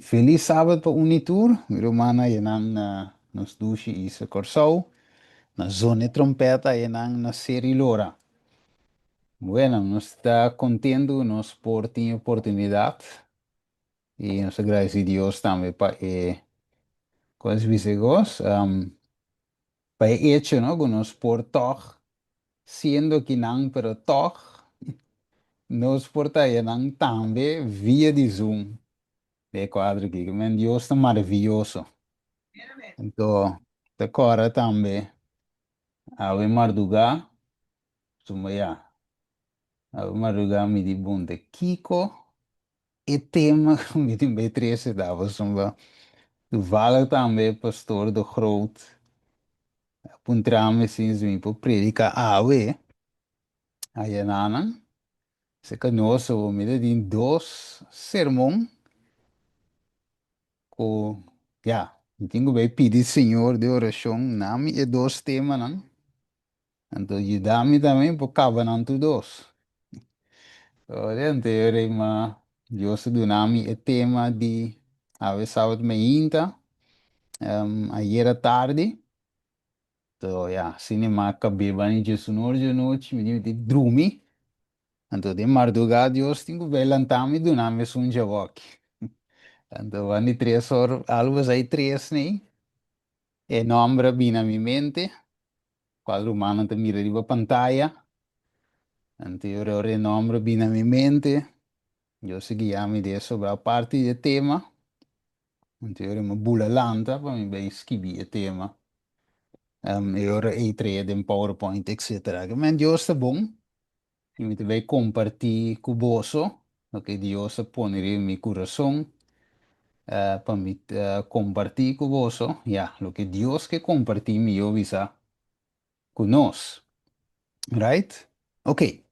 Felis sabat pa un i tur, mi rumannan ayanan na nos dushi isla Kòrsou, na Zone Trompeta ayanan na Seri Lora. Bueno, nos ta kontentu ku nos por tin e oportunidat i nos ta gradisí Dios tambe pa e, kon es bisa e kos, pa e echo, no, ku nos por tòg siendo kinan pero tòg nos por ta ayanan tambe via di Zoom. De kuadro aki. Men Dios ta maraviyoso. Anto ta kòrda tambe awe mardugá, suma ya, awe mardugá mi di bunta kiko e tema ku mi tin bai trese ta pasobra toevallig tambe Pastor de Groot a puntra mi si mi por prediká awe ayananan. Seka nos awor mi ta tin dos sermon ku ya, mi tin ku bai pidi Señor den orashon na mi e dos temanan, anto yuda mi tambe por kaba nan tur dos. Ora anterior ei ma Dios a duna mi e tema di awe sabat mainta, ayera tardi. So ya, asina mi a kab'é bani djesunor djanochi, mi tin di drumi. Anto den mardugá Dios tin ku bai lantá mi duna mi esun djawoki. Anto bani 3 or, algu asai 3 nei, e nòmber a bini na mi mente, kual rumannan ta mira riba pantaya. Anto e ora e nòmber a bini na mi mente, Dios a guia mi den e sobrá parti di e tema. Anto e ora mi a bula lanta pa mi bai skibi e tema. E ora ei trae den PowerPoint etcetera. Ke men Dios ta bon i mi ta bai kompartí ku boso loke Dios a pone riba mi kurason pa mi kompartí ku boso. Ya, loke Dios ke kompartí mi yo bisa ku nos. Right? Ok.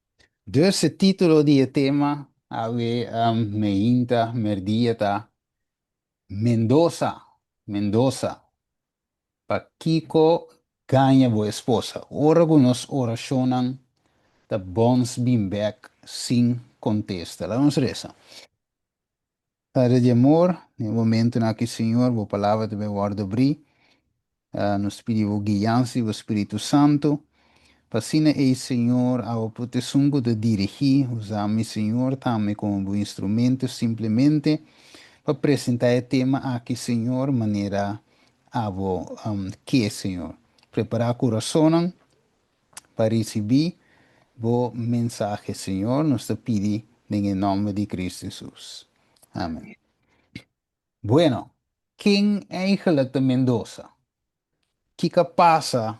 Dus e título di e tema awe meinta, merdia ta Mendoza, Mendoza. Pakiko gaña bo esposa? Ora ku nos orashonnan ta bòns bin bèk sin kontesta. Laga nos resa. Padre di amor, den e momentunan aki, Señor, bo palabra ta bai wòrdu abrí. Nos ta pidi bo guiansa di bo Spiritu Santu, pa asina ei, Señor, abo por ta esun ku ta dirigí. Usa mi, Señor, tambe komo bo instrumento simplemente pa presentá e tema aki, Señor, manera abo ke, Señor. Prepará kurasonnan pa risibí bo mensahe, Señor, nos ta pidi den e nòmber di Cristo Hesus. Amen. Bueno, ken eigenlijk ta Mendoza? Kiko a pasa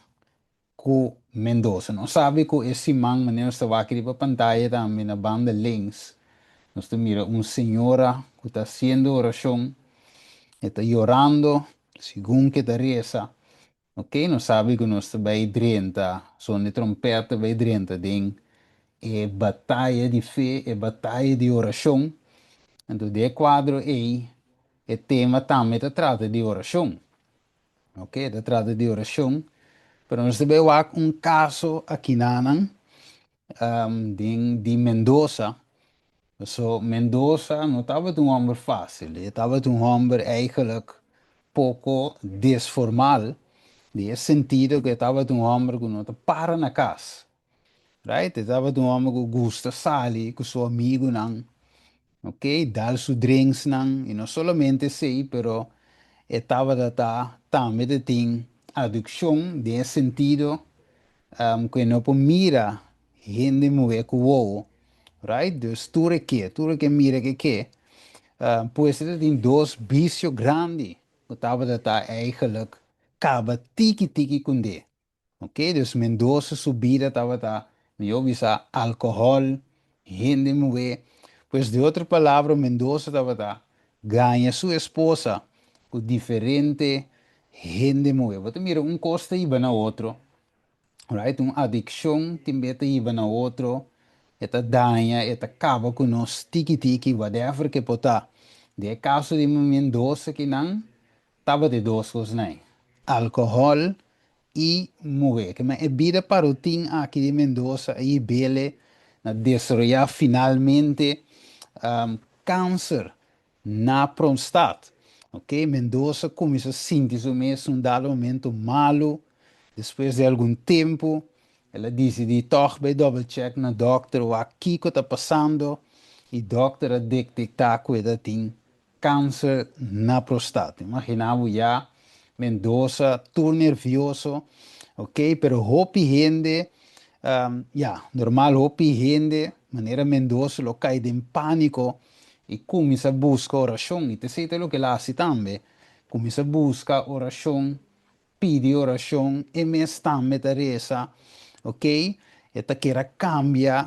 ku Mendoza? Nos sabi ku e siman, manera nos ta wak riba pantaya tambe na banda links, nos ta mira un señora ku ta hasiendo orashon, e ta yorando segun ku e ta resa. Ok, nos sabi ku nos ta bai drenta, son di trompet ta bai drenta den e bataya di fe, e bataya di orashon. Anto den e kuadro ei, e tema tambe ta trata di orashon. Ok, ta trata di orashon, pero nos ta bai wak un kaso akinanan den di Mendoza. So Mendoza no tabata un hòmber fásil, e tabata un hòmber eigenlijk poko desformal, den e sentido ku e tabata un hòmber ku no ta para na kas, right? E tabata un hòmber ku gusta sali ku su amigunan, ok, dal su drinksnan, i no solamente esei, pero e tabata ta tambe ta tin adukshon den e sentido ku e no por mira hende muhé ku wowo, right? Dus tur e ke, tur e ke mira ke ke. Pues e ta tin dos bisio grandi ku tabata ta eigenlijk kaba tiki tiki kundé. Ok, dus Mendoza su bida tabata, mihó bisa, alkohòl, hende muhé. Pues di otro palabra Mendoza tabata gaña su esposa ku diferente hende muhé. Bo ta mira un kos ta hiba na otro. Right? Un adikshon tin be ta hiba na otro, e ta daña, e ta kaba ku nos tiki tiki, whatever ke por ta. Den e kaso di Mendoza kinan tabata e dos kosnan ei, alkohòl i muhé. Ke men e bida parotin aki di Mendoza a hib'ele na desaroyá finalmente kanser. na prostat. Ok, Mendoza a kuminsá sinti su mes un dado momento malu. Despues di algun tempu, el a disidí tòg bai double check na dòkter wak kiko ta pasando i dòkter a detektá ku e ta tin kanser na prostat. Imaginá bo ya, Mendoza tur nervioso, ok, pero hopi hende, ya, normal hopi hende manera Mendoza lo kai den pániko i kuminsá buska orashon i ta esei ta loke el a hasi tambe, kuminsá buska orashon. Pidi orashon, e mes tambe ta resa, ok, e ta kier a kambia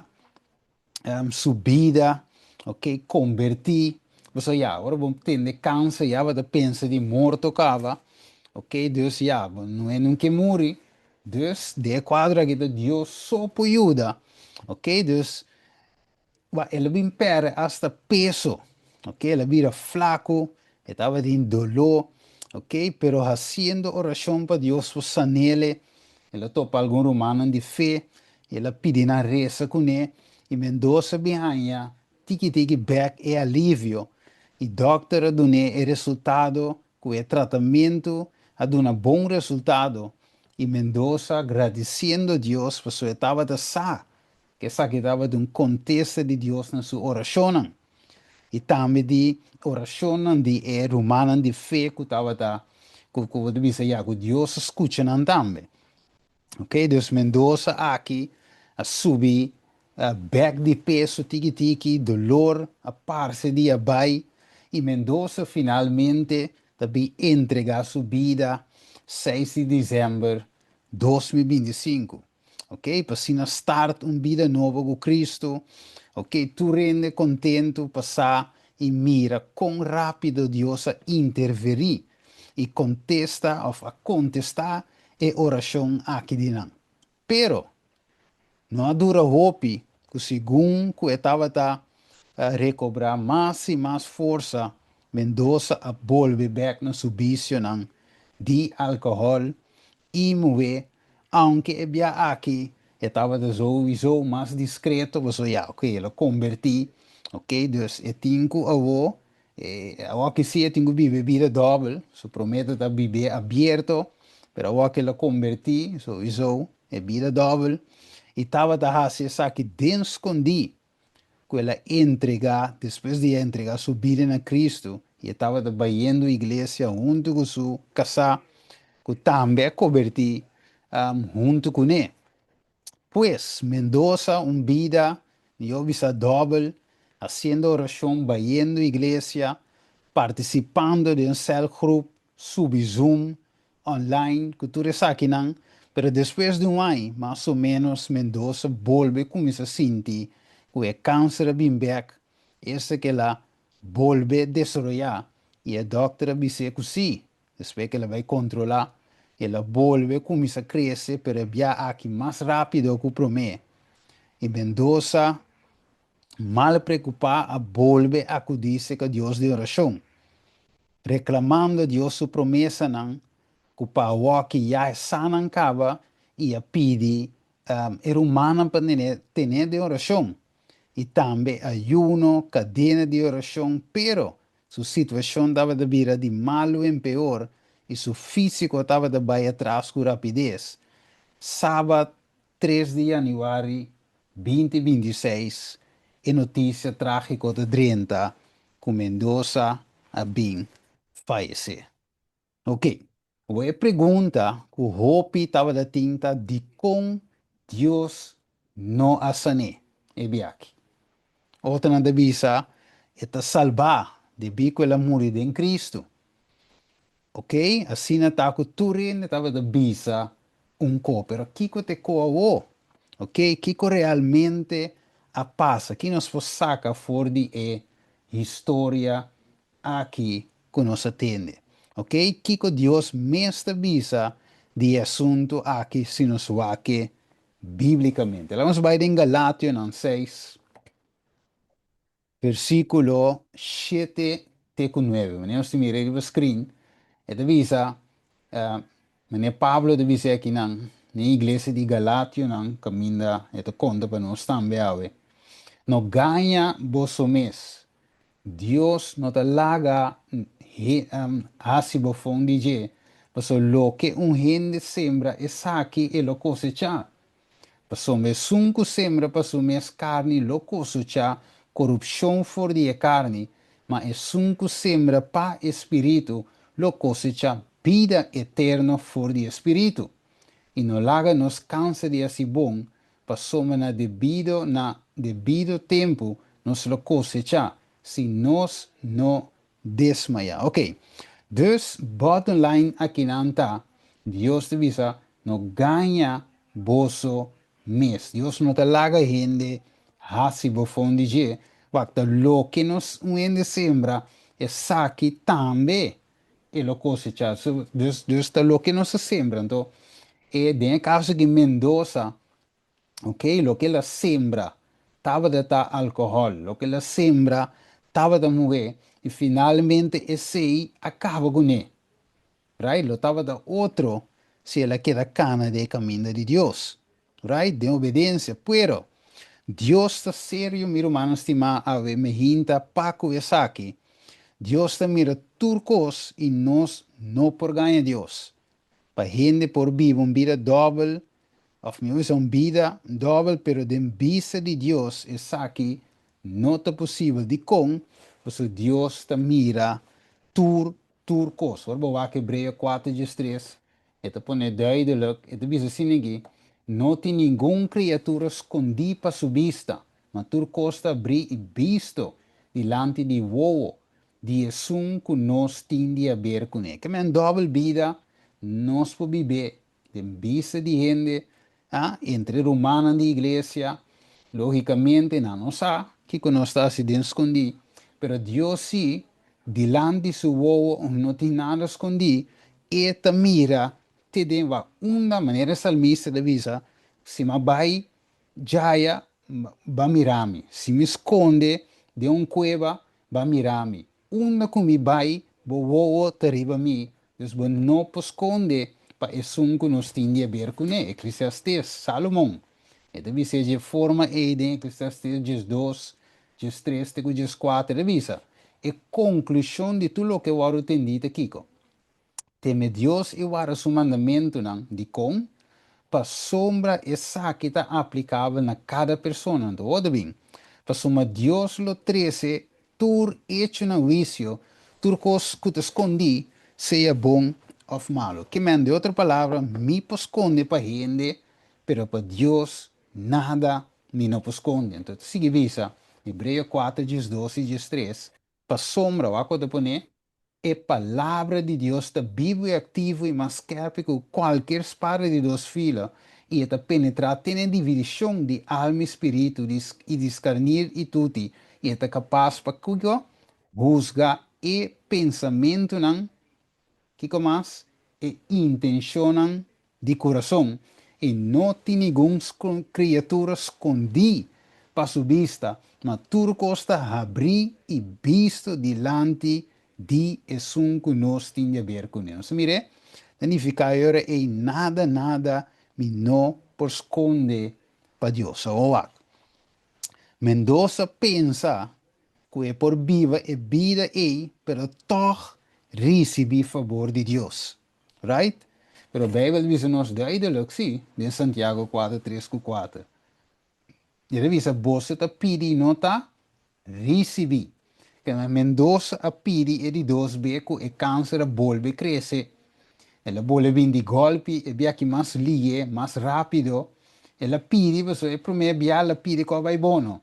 su bida, ok, kombertí, pasobra ya, ora bo tende kanser ya bo ta pensa di morto kaba, ok, dus ya, bo no e nunke muri, dus den e kuadro aki ta Dios so por yuda, ok, dus Ba el a bin perde hasta peso, ok, el a bira flaku, e tabatin doló, ok, pero hasiendo orashon pa Dios por san'ele, el a topa algun rumannan di fe, i el a pidi nan resa kuné, i Mendoza bin haña tiki tiki bèk e alivio, i dòkter a dun'é e resultado ku e tratamentu a duna bon resultado, i Mendoza gradisiendo Dios pasobra e tabata sa Esaki tabata un kontesta di Dios na su orashonnan i tambe di orashonnan di e rumannan di fe ku tabata ku ku bo ta bisa ya ku Dios a skucha nan tambe. Ok, dus Mendoza aki a subi bèk di peso tiki tiki, dolor a parse di a bai i Mendoza finalmente ta bin entregá su bida 6 di desèmber 2025. Ok, pa asina start un bida nobo ku Cristo. Ok, tur hende kontentu pa sa i mira kon rápido Dios a interverí i kontesta òf a kontestá e orashon aki di nan. Pero, no a dura hopi ku segun ku e tabata rekobrá mas i mas forsa, Mendoza a bolbe bèk na su bisionan di alkohòl I muhé, aunke e bia aki e tabata souiso mas discreto, pasobra ya, ok, el a converti, ok, dus e tin cu awo, awo ki si e tin cu biba e bida dobel, su prome ta ta bib'é abierto, pero awo ki el a converti, souiso, e bida dobel, i tabata haci esaki den scondi, ku el a entregá despues di a entregá su bida na Kristu i e tabata bayendo iglesia huntu ku su kasá ku tambe a kobertí huntu kuné. Pues, Mendoza un bida, mihó bisa dòbel, hasiendo orashon, bayendo iglesia, partisipando den sèlgrup, subi Zoom, online ku tur esakinan, pero despues di un aña mas o ménos Mendoza bolbe kuminsá sinti ku e kanser a bin bèk, esta ku el a bolbe desaroyá i e dòkter a bis'é ku sí, despues ku el a bai kontrolá el a bolbe kuminsá krese pero e bia aki mas rápido ku promé i Mendoza mal preokupá a bolbe akudí serka Dios den orashon. Reklamando Dios su promesanan ku pa awoki ya e sanan kaba i a pidi e rumannan pa tene den orashon i tambe ayuno, kadena di orashon, pero su situashon tabata bira di malu en peor i su físiko tabata bai atras ku rapides. Sabat 3 di yanüari 2026 e notisia trágiko ta drenta ku Mendoza a bin fayesé. Ok, awor e pregunta ku hopi tabata tin ta dikon Dios no a san'é e biaha? Otronan ta bisa e ta salbá debí ku el a muri den Kristu. Ok, asina ta ku tur hende tabata bisa un ko, pero kiko ta e ko awo? Ok, kiko realmente a pasa? Ki nos por saka for di e historia aki ku nos a tende? Ok, kiko Dios mes ta bisa di e asuntu aki si nos wak e bíblikamente? Laga nos bai den Galationan 6. Versíkulo 7 te ku 9. Manera nos ta mira riba screen, e ta bisa, manera Pablo ta bisa akinan na e iglesia di Galationan, kaminda e ta konta pa nos tambe awe, No gaña boso mes. Dios no ta laga hasi bofon di dje, pasobra loke un hende sembra esaki e lo kosechá. Pasobra esun ku sembra pa su mes karni lo kosechá korupshon for di e karni, ma esun ku sembra pa e spiritu lo kosechá bida eterno for di e spiritu. I no laga nos kansa di hasi bon, pasobra na debido na debido tempu nos lo kosechá, si nos no desmayá. Ok, dus bottom line akinan ta, Dios ta bisa, no gaña boso mes. Dios no ta laga hende hasi bofon di dje. Wak, ta loke nos un hende sembra, esaki tambe e lo kosechá. So, dus ta loke nos a sembra. Anto, e den e kaso di Mendoza, ok, loke el a sembra tabata ta alkohòl, loke el a sembra tabata muhé, i finalmente esei a kaba kuné. Right? Lo tabata otro si el a keda kana den e kaminda di Dios. Right? Den obedensia. Pero, Dios ta serio, mi rumannan stimá, awe mi hinta pa ku esaki. Dios ta mira tur kos i nos no por gaña Dios. Pa hende por biba un bida dòbel, òf mi usa un bida dòbel, pero den bista di Dios esaki no ta posibel. Dikon? Pasobra Dios ta mira tur tur kos. Ora bo wak Hebreo kuater diestres, e ta pone duidelik, e ta bisa asina aki, No tin ningun kriatura skondí pa su bista, ma tur kos ta abrí i bisto dilanti di wowo di esun ku nos tin di haber kuné. Ke men dòbel bida nos por bib'é den bista di hende, a, entre rumannan di iglesia. Lógikamente nan no sa kiko nos ta hasi den skondí, pero Dios sí, dilanti su wowo no tin nada skondí, e ta mira te den wak unda, manera e salmista ta bisa, Si mi a bai djaya, bo a mira mi, si mi skonde den un kueba, bo a mira mi. Unda ku mi bai, bo wowo ta riba mi, dus bo no por skonde pa esun ku nos tin di haber kuné. Eklesiastes, Salomon, e ta bis'é dje forma ei den Eklesiastes 12, 13 te ku 14, e ta bisa, E konklushon di tur loke wòrdu tendí ta kiko? Teme Dios i warda su mandamentunan. Dikon? Pasobra esaki ta aplikabel na kada persona. Anto hoor ta bin, Pasobra Dios lo trese tur echo na huisio, tur kos ku ta skondí, sea bon òf malu. Ke men, den otro palabra, mi por skonde pa hende, pero pa Dios nada mi no por skonde. Anto ta sigui bisa, Hebreo kuater 12 i 13, Pasobra, wak ku ta pone, E Palabra di Dios ta bibu i aktivo i mas skèrpi ku kualkier spada di dos fila, i e ta penetrá te na e dividishon di alma i spiritu, di i diskarnir i tuti, i e ta kapas pa kiko? Husga e pensamentunan, kiko mas? E intenshonnan di kurason, i no tin ningun kriatura skondí pa su bista, ma tur kos ta habrí i bisto dilanti di esun ku nos tin di haber kuné. Nos ta mir'é? Ta nifiká e ora ei nada nada mi no por skonde pa Dios. Awor wak. Mendoza pensa ku e por biba e bida ei pero tòg risibí fabor di Dios. Right? Pero Bijbel bisa nos duidelijk, sí, den Santiago 4, 3 ku 4. E ta bisa, Boso ta pidi i no ta risibí. Kende Mendoza a pidi e di dos be ku e kanser a bolbe krese. El a bolbe bin di gòlpi, e biaha aki mas lihe, mas rápido. El a pidi, pasobra e promé bia el a pidi ku a bai bono.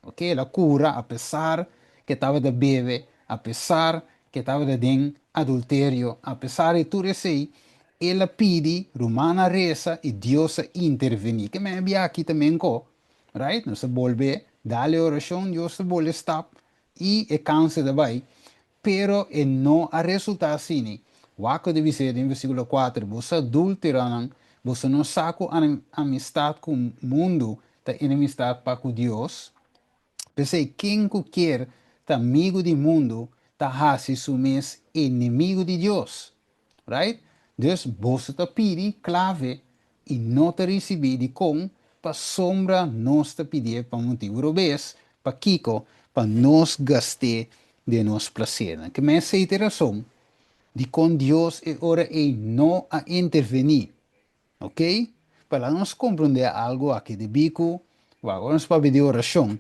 Ok, el a cura apesar ke tabata bebe, apesar ke tabata den adulterio, apesar di tur esei, el a pidi, ruman a resa i Dios a intervení. Ke men a bia aki ta menko, right? Nos ta bolbe dal e orashon, Dios ta bolbe stap i e kanser ta bai. Pero e no a resultá asini. Wak ku ta bis'é den versíkulo kuater, Boso adúlteronan, boso no sa ku amistat ku mundu ta enemistat pa ku Dios? P'esei, ken ku kier ta amigu di mundu ta hasi su mes enemigu di Dios. Right? Dus boso ta pidi klave i no ta risibí. Dikon? Pasobra nos ta pidié pa motibu robes. Pakiko? pa nos gast'é den nos plasernan. Ke men esei ta e rason dikon Dios e ora ei no a intervení. Ok? Pa laga nos komprondé algu aki debí ku wak ora nos papia di orashon,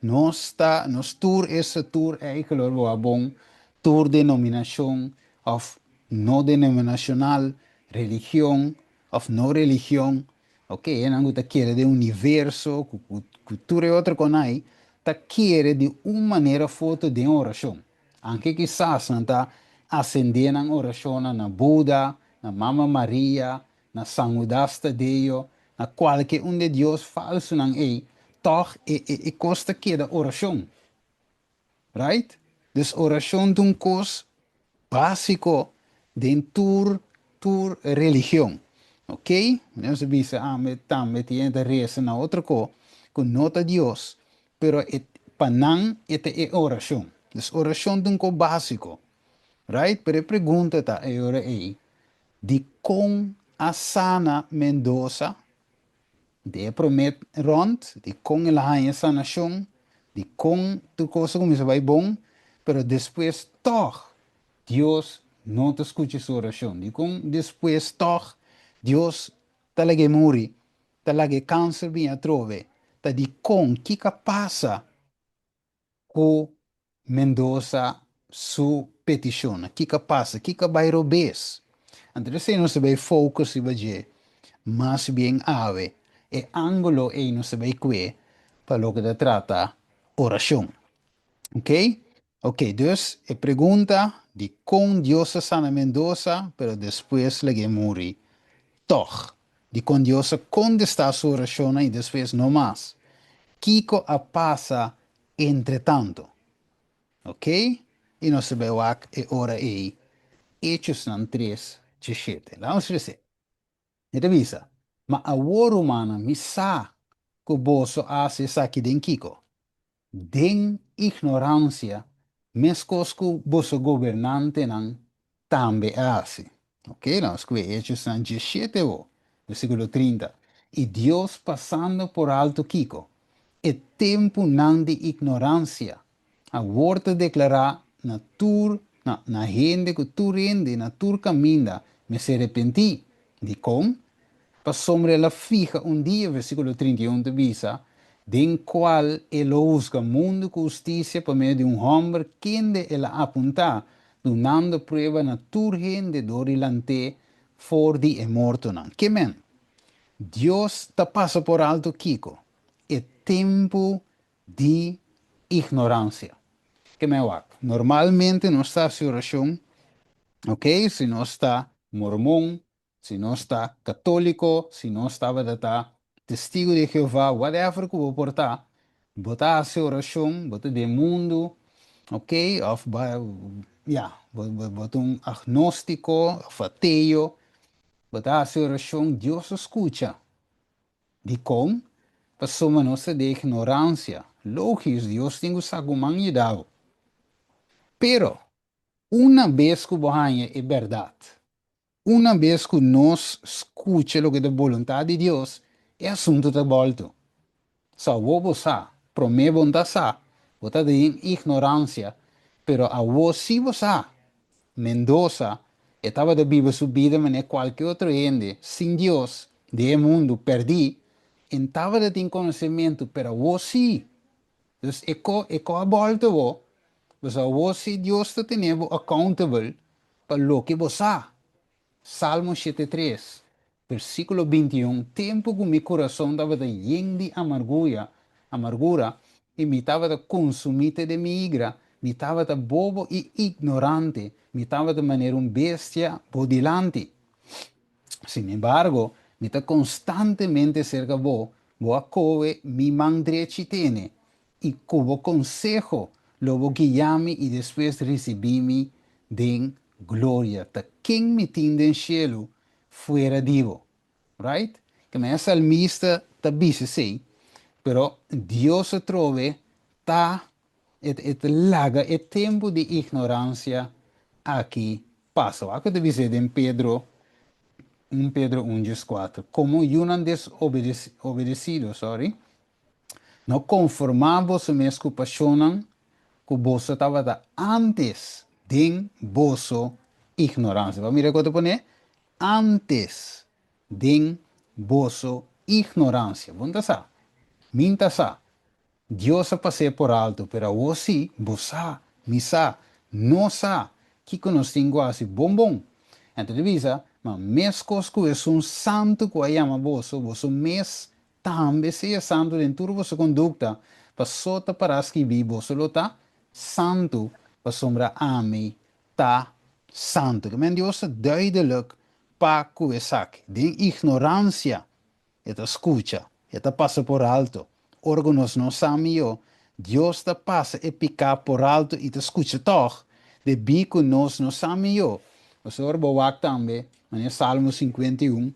nos ta, nos tur esta tur eikelor bo a bon, tur denominashon òf no denominashonal, religion òf no religion, ok, esnan ku ta kere den universo, ku ku tur e otro konai, ta kere di un manera òf otro den orashon. Anke kisas nan ta asendé nan orashonnan na Buda, na Mama Maria, na San Hudas Tadeo, na kualke un di e dios falsunan ei, tòg e e e kos ta keda orashon. Right? Dus orashon ta un kos básiko den tur tur religion. Ok? Nos a bisa ame tambe tin hende ta resa na otro ko ku no ta Dios, pero e pa nan e ta e orashon. Dus orashon ta un ko básiko. Right? Pero e pregunta ta e ora ei, dikon a sana Mendoza den e promé rònt? Dikon el a haña e sanashon? Dikon tur kos a kuminsá bai bon, pero despues tòg Dios no ta skucha su orashon? Dikon despues tòg Dios ta lag'é muri, ta laga e kanser bini atrobe? Ta dikon? Kiko a pasa ku Mendoza su petishonnan? Kiko a pasa? Kiko a bai robes? Anto esei nos ta bai focus riba dje mas bien awe. E angulo ei nos ta bai kue pa loke ta trata orashon. Ok? Ok, dus e pregunta dikon Dios a sana Mendoza pero despues lag'é muri tòg? Dikon Dios a kontestá su orashonnan i despues no mas? Kiko a pasa Entretanto. Ok, i nos ta bai wak e ora ei Hechosnan tres djeshete. Laga nos lesa. E ta bisa, Ma awor, rumannan, mi sa ku boso a hasi esaki den kiko? Den ignoransia, meskos ku boso gobernantenan tambe a hasi. Ok, nos kue Hechosnan djeshete awo, versíkulo 30. I Dios pasando por alto kiko? E tempunan di ignoransia. Awor ta deklará na tur, na, na hende ku tur hende na tur kaminda mester repentí. Dikon? Pasobra el a fiha un dia, versíkulo 31 ta bisa, den kual e lo husga mundu ku hustisia pa medio di un hòmber kende el a apuntá, dunando prueba na tur hende dor di lant'é for di e mortonan. Ke men? Dios ta pasa por alto kiko? E tempu di ignoransia. Ke men wak? Normalmente nos ta hasi orashon, ok, si nos ta mormon, Si nos ta katóliko, si nos tabata ta Testigu di Jehová, whatever ku bo por ta, bo ta hasi orashon, bo ta den mundu, ok, òf bo, ya, bo, bo, bo ta un agnóstiko òf ateo, bo ta hasi orashon, Dios ta skucha. Dikon? Pasobra nos ta den ignoransia. Lógis, Dios tin ku sa ku man yuda bo. Pero, una bes ku bo haña e bèrdat, Una bes ku nos skucha loke ta boluntat di Dios, e asuntu ta bòltu. So awor bo sa, promé bo no ta sa, bo ta den ignoransia, pero awor sí bo sa. Mendoza, e tabata biba su bida manera kualke otro hende, sin Dios, den e mundu, pèrdí, e no tabata tin konosementu, pero awor sí. Dus e ko e ko a bòltu awor, pasobra awor sí Dios ta tene bo accountable pa loke bo sa. Salmo 73, versíkulo 21, Tempu ku mi kurason tabata yen di amarguya, amargura, i mi tabata konsumí te den mi igra, mi tabata bobo i ignorante, mi tabata manera un bestia bo dilanti. Sinembargo, mi ta konstantemente serka bo, bo a kohe mi man drechi tene, i ku bo konseho lo bo guia mi i despues risibí mi den gloria. Ta ken mi tin den shelu fuera di bo? Right? Keme e salmista ta bisa esei, pero Dios atrobe ta e ta laga e tempu di ignoransia aki pasa. Wak ku ta bis'é den Pedro 1 Pedro 1 dieskuater, Komo yunan desobedesido, sorry, No konformá boso mes ku pashonnan ku boso tabata ántes den boso ignoransia. Bo a mira ku ta pone? Ántes den boso ignoransia. Bo no ta sa? Mi no ta sa. Dios a pas'é por alto, pero awor sí, bo sa, mi sa, nos sa kiko nos tin ku hasi bon bon. Anto ta bisa, Ma meskos ku esun santu ku a yama boso, boso mes tambe sea santu den tur boso kondukta, paso ta pará skibí, Boso lo ta santu, pasobra ami ta santu. Ke men Dios ta duidelik pa ku esaki. Den ignoransia E ta skucha, e ta pasa por alto. Ora ku nos no sa mihó, Dios ta pasa e piká por alto i ta skucha tòg, debí ku nos no sa mihó. Pasobra bo wak tambe, manera Salmo 51,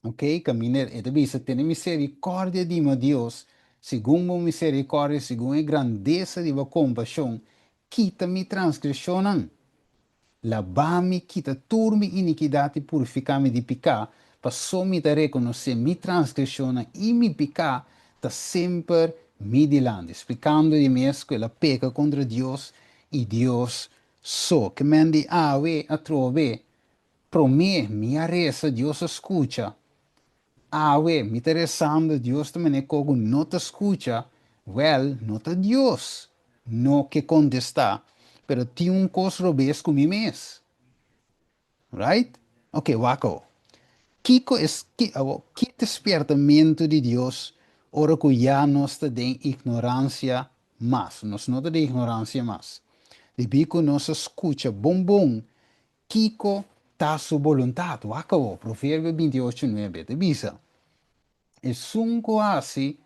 ok, kaminda e ta bisa, Tene miserikòrdia di mi, o Dios, segun bo miserikòrdia, segun e grandesa di bo kompashon, kita mi transgreshonnan. Labá mi, kita tur mi inikidat i purifiká mi di piká, paso mi ta rekonosé mi transgreshonnan i mi piká ta semper mi dilanti. Splikando di mes ku el a peka kontra Dios i Dios so. Ke men di awe atrobe, promé mi a resa, Dios a skucha. Awe, mi ta rezando, Dios ta manera kogu no ta skucha, wèl, no ta Dios no ke kontestá, pero tin un kos robes ku mi mes. Right? Ok, wak awo. Kiko es, ki, awo, ki ta spiertamentu di Dios ora ku ya nos ta den ignoransia mas? Nos no ta den ignoransia mas. Debí ku nos a skucha bon bon Kiko ta su boluntat? Wak awor, Proverbio 28, 9 ta bisa, Esun ku hasi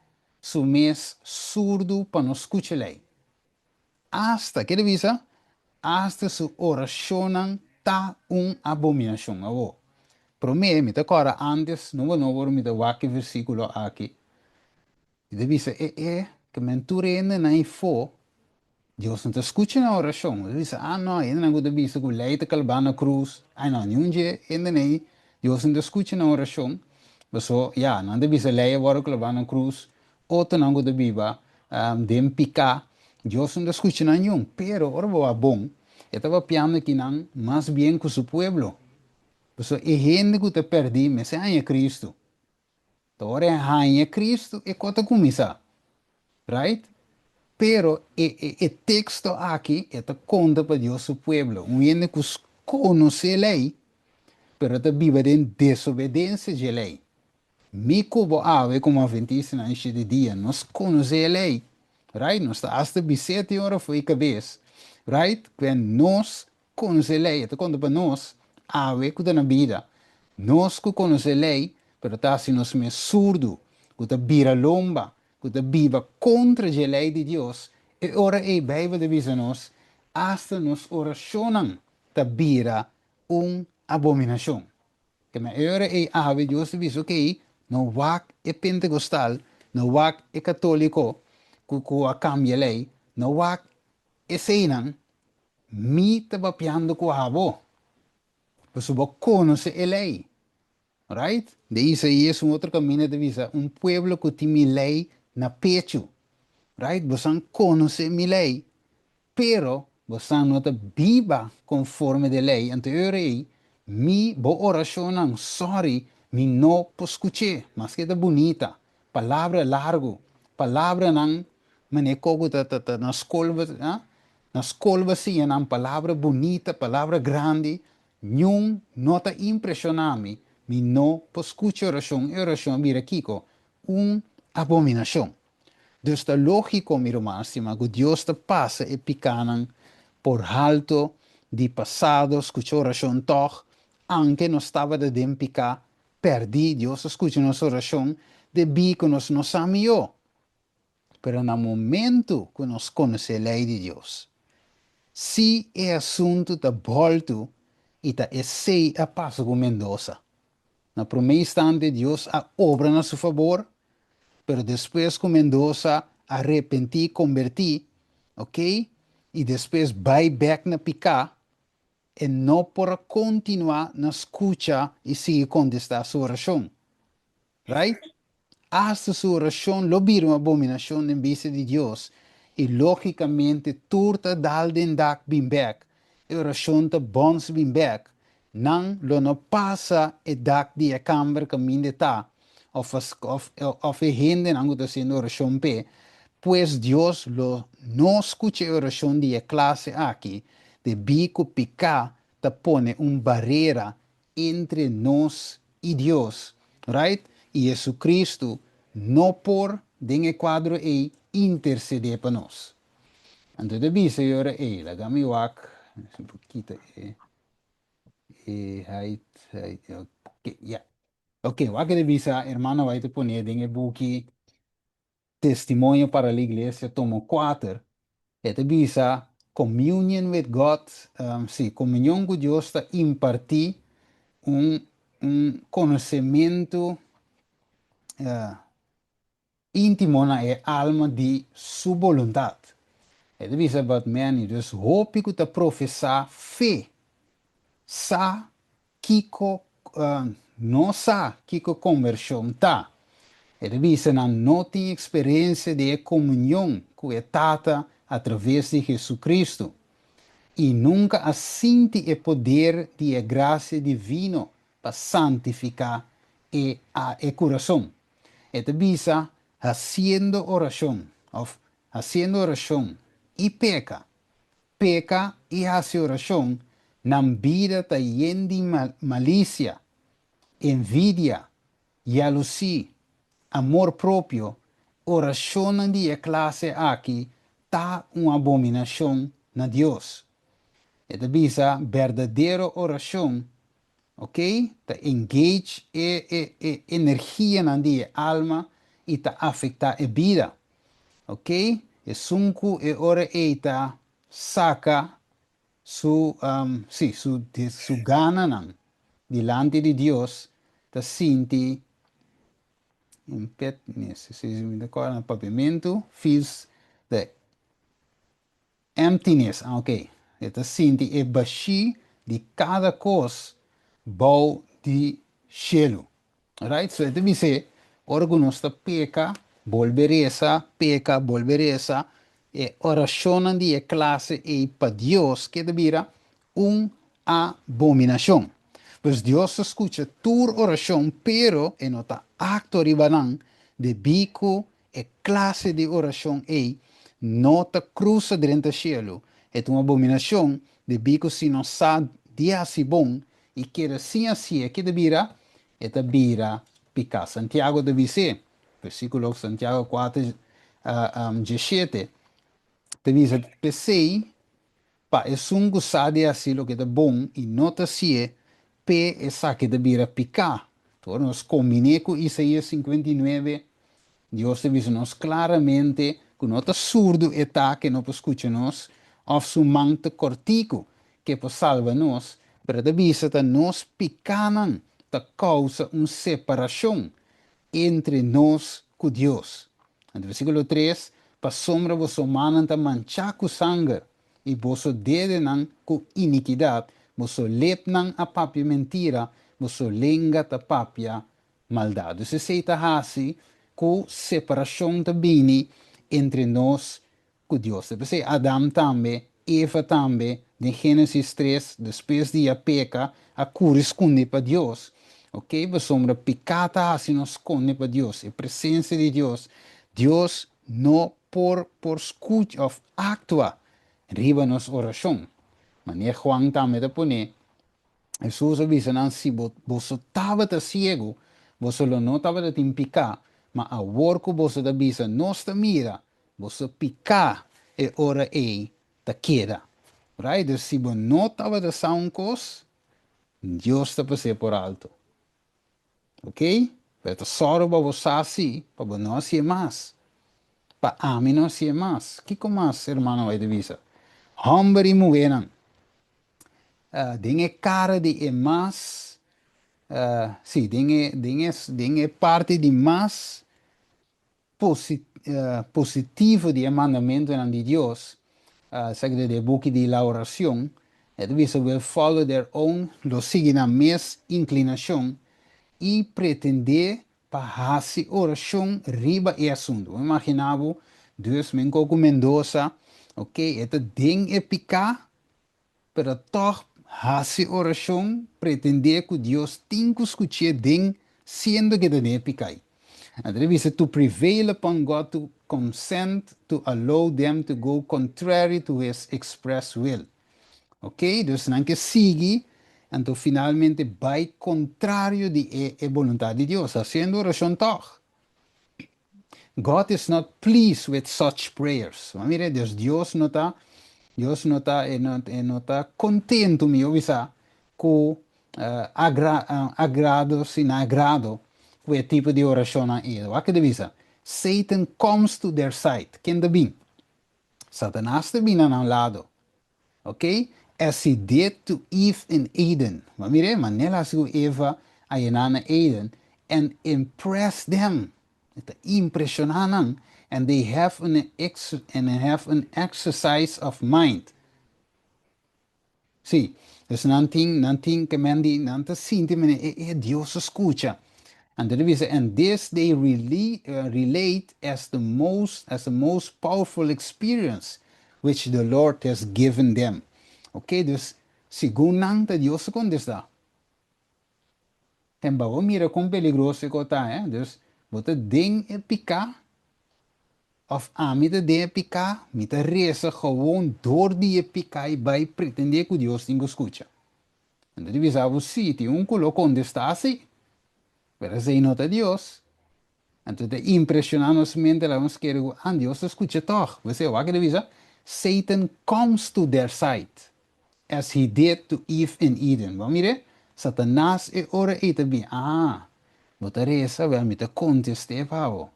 su mes surdu pa no skucha lei, asta, ke ta bisa? Asta su orashonnan ta un abominashon. Awor, promé, mi ta kòrda ántes, nobo nobo ora mi ta wak e versíkulo aki, Mi ta bisa e e ke men tur hendenan ifó, Dios no ta skucha nan orashon. Mi ta bisa, ah no, hendenan ku ta bisa ku lei ta kalbá na krus, ai no, niun dje hendenan ei, Dios no ta skucha nan orashon. Paso, ya, nan ta bisa lei a wòrdu klabá na krus, otronan ku ta biba den piká, Dios no ta skucha nan niun. Pero ora bo wak bon, e ta papiando kinan mas bien ku su pueblo. Paso e hende ku ta pèrdí mester haña Kristu. Ta ora e haña Cristo e ko ta cuminsa. Right? Pero e e e texto aki e ta conta pa Dios su pueblo. Un hende cu conoce ley pero ta biba den desobedencia dje ley. Mi cu bo awe como adventistanan shete dia nos conoce e ley. Right? Nos ta hasta bis'é tin ora fo'i cabes. Right? Cu nos Konosé lei, e ta konta pa nos awe ku ta na bida. Nos ku konosé lei, pero ta hasi nos mes surdu, ku ta bira lomba, ku ta biba kontra dje lei di Dios, e ora ei Beibel ta bisa nos, asta nos orashonnan ta bira un abominashon. Kema e ora ei awe Dios ta bisa, okey, no wak e pentekostal, no wak e katoliko ku ku a kambia lei, no wak eseinan, Mi ta papiando ku abo, pasobra bo konosé e lei. Right? Den Isaías un otro kaminda ta bisa, Un pueblo ku tin mi lei na pechu. Right? Bosan konosé mi lei, pero bosan no ta biba konforme di e lei. Anto e ora ei, mi, bo orashonnan, sòri, mi no por skuch'é, maske ta bunita, palabra largu, palabranan manera ku ta ta ta na skol bo ta Na skol bo a siña nan palabra bunita, palabra grandi, niun no ta impreshoná mi, mi no por skucha orashon, e orashon a bira kiko? Un abominashon. Dus ta lógiko, mi ruman stimá, ku Dios ta pasa e pikánan por halto di pasado, skucha orashon tòg, anke nos tabata den piká, pèrdí, Dios a skucha nos orashon debí ku nos no sa mihó. Pero na momentu ku nos konosé lei di Dios, si e asuntu ta bòltu i ta esei a pasa ku Mendoza. Na promé instante Dios a obra na su fabor, pero despues ku Mendoza a repentí, kombertí, ok, i despues bai bèk na piká, e no por a kontinuá na skucha i sigui kontestá su orashon. Right? Asta su orashon lo bira un abominashon den bista di Dios, i lógikamente tur ta dal den dak bin bèk, e orashon ta bòns bin bèk, nan lo no pasa e dak di e kamber kaminda e ta, òf òf e hendenan ku ta hasiendo orashon p'e, pues Dios lo no skucha e orashon di e klase aki, debí ku piká ta pone un barera entre nos i Dios, right? I JesuCristo no por, den e kuadro ei, intersedé pa nos. Anto e ta bisa e ora ei, laga mi wak, si por kita e, e height, height, ok, ya. Ok, wak e ta bisa, hermana White ta pone den e buki Testimonio para la Iglesia, tomo 4, e ta bisa, Communion with God, sí, komunion ku Dios ta impartí un un konosementu íntimo na e alma di Su boluntat. E ta bisa, But many, dus hopi ku ta profesá fe, sa Kiko no sa kiko konvershon ta. E ta bisa nan no tin eksperensia di e komunion ku e Tata atraves di Hesu-Kristu i nunka a sinti e poder di e grasia divino pa santifiká e e kurason. E ta bisa hasiendo orashon òf hasiendo orashon i peka peka i hasi orashon, nan bida ta yen di malisia, envidia, yalusí, amor propio, orashonnan di e klase aki ta un abominashon na Dios. E ta bisa berdadero orashon, ok, ta engage e e e energianan di e alma i ta afektá e bida. Ok, esun ku e ora ei ta saka su, sí, su, su gananan dilanti di Dios ta sinti un pet, si mi ta kòrda na papiamentu, feels the Emptiness, ah ok. E ta sinti e bashí di kada kos bou di shelu. Right? So e ta bis'é, ora ku nos ta peka, bolbe resa, peka, bolbe resa, e orashonnan di e klase ei pa Dios ke ta bira un abominashon. Pues Dios ta skucha tur orashon, pero e no ta aktua riba nan debí ku E klase di orashon ei no ta krusa drenta shelu. E ta un abominashon debí ku si nos sa di hasi bon i keda sin hasié, ke ta bira? E ta bira piká. Santiago ta bis'é, versíkulo Santiago 4, 17, ta bisa, P'esei, Pa esun ku sa di hasi loke ta bon i no ta hasié, p'e esaki ta bira piká. Ora nos kombiné ku Isaías 59, Dios ta bisa nos klaramente ku no ta surdu e ta ke no por skucha nos, òf su man ta kòrtiku ke por salba nos, pero e ta bisa ta nos pikánan ta kousa un separashon entre nos ku Dios. Anto versíkulo 3, Pasobra boso mannan ta manchá ku sanger, i boso dedenan ku inikidat, boso lepnan a papia mentira, boso lenga ta papia maldat. Dus esei ta hasi ku separashon ta bini entre nos ku Dios. Ta p'esei Adam tambe, Eva tambe, den Génesis 3, despues di a peka, a kuri skundi pa Dios. Ok, pasobra piká ta hasi nos skonde pa Dios, e presensia di Dios. Dios no por por skucha òf aktua riba nos orashon. Manera Juan tambe ta pone, Hesus a bisa nan, Si boso tabata siegu, boso lo no tabata tin piká, ma awor ku boso ta bisa, Nos ta mira, Boso piká e ora ei ta keda. Right? Dus si bo no tabata sa un kos, Dios ta pas'é por alto. Ok? Pero ta sòru pa bo sa si, pa bo no hasié mas. Pa ami no hasié mas. Kiko mas hermano White ta bisa? Hòmber i muhénan, den e kara di e mas, sí, den e, den e, den e parti di mas positivo di e mandamentunan di Dios, esaki ta den e buki di La Oracion, e ta bisa will follow their own, lo sigui nan mes inclinacion y pretende pa hasi orashon riba e asuntu. Bo imaginá bo, dus men ku Mendoza, ok, e ta den e piká, pero tòg hasi orashon, pretendé ku Dios tin ku skuch'é den siendo ku e ta den e piká. Anto e bisa to prevail upon God to consent to allow them to go contrary to his express will. Ok, dus nan ke sigui, anto finalmente bai kontrario di e boluntat di Dios, hasiendo orashon tòg. God is not pleased with such prayers. Ma mira, Dios no ta kontentu, mi bisa, ku agrado, sin agrado, ku e tipo di orashon ei. Wak e ta bisa. Satan comes to their side. Ken ta bin? Satanas ta bin na nan lado. Ok? As he did to Eve in Eden. Ma mira, manera ku Eva einan na Eden and impress them. Ta impreshoná nan. And they have an exercise of mind. Si, dus nan tin ku men di, nan ta sinti men e Dios skucha. And then we say, and this they really relate as the most powerful experience which the Lord has given them. Ok, dus segun nan ta Dios kontestá. En bo mira kon peligroso ku ta, eh? Dus bo ta den e piká òf ami ta den e piká, mi ta resa gewoon dor di e piká i bai pretendé ku Dios tin ku skucha. Anto di bisa si tin un ku lo kontestá si, pero esei no ta Dios. Anto ta impreshoná nos mente, laga nos kere, ah, Dios ta skucha tòg. Bo wak e bisa, Satan comes to their side as he did to Eve in Eden. Bo mira, Satanas e ora ei ta bin, ah, bo ta resa, wel mi ta kontestá pa bo.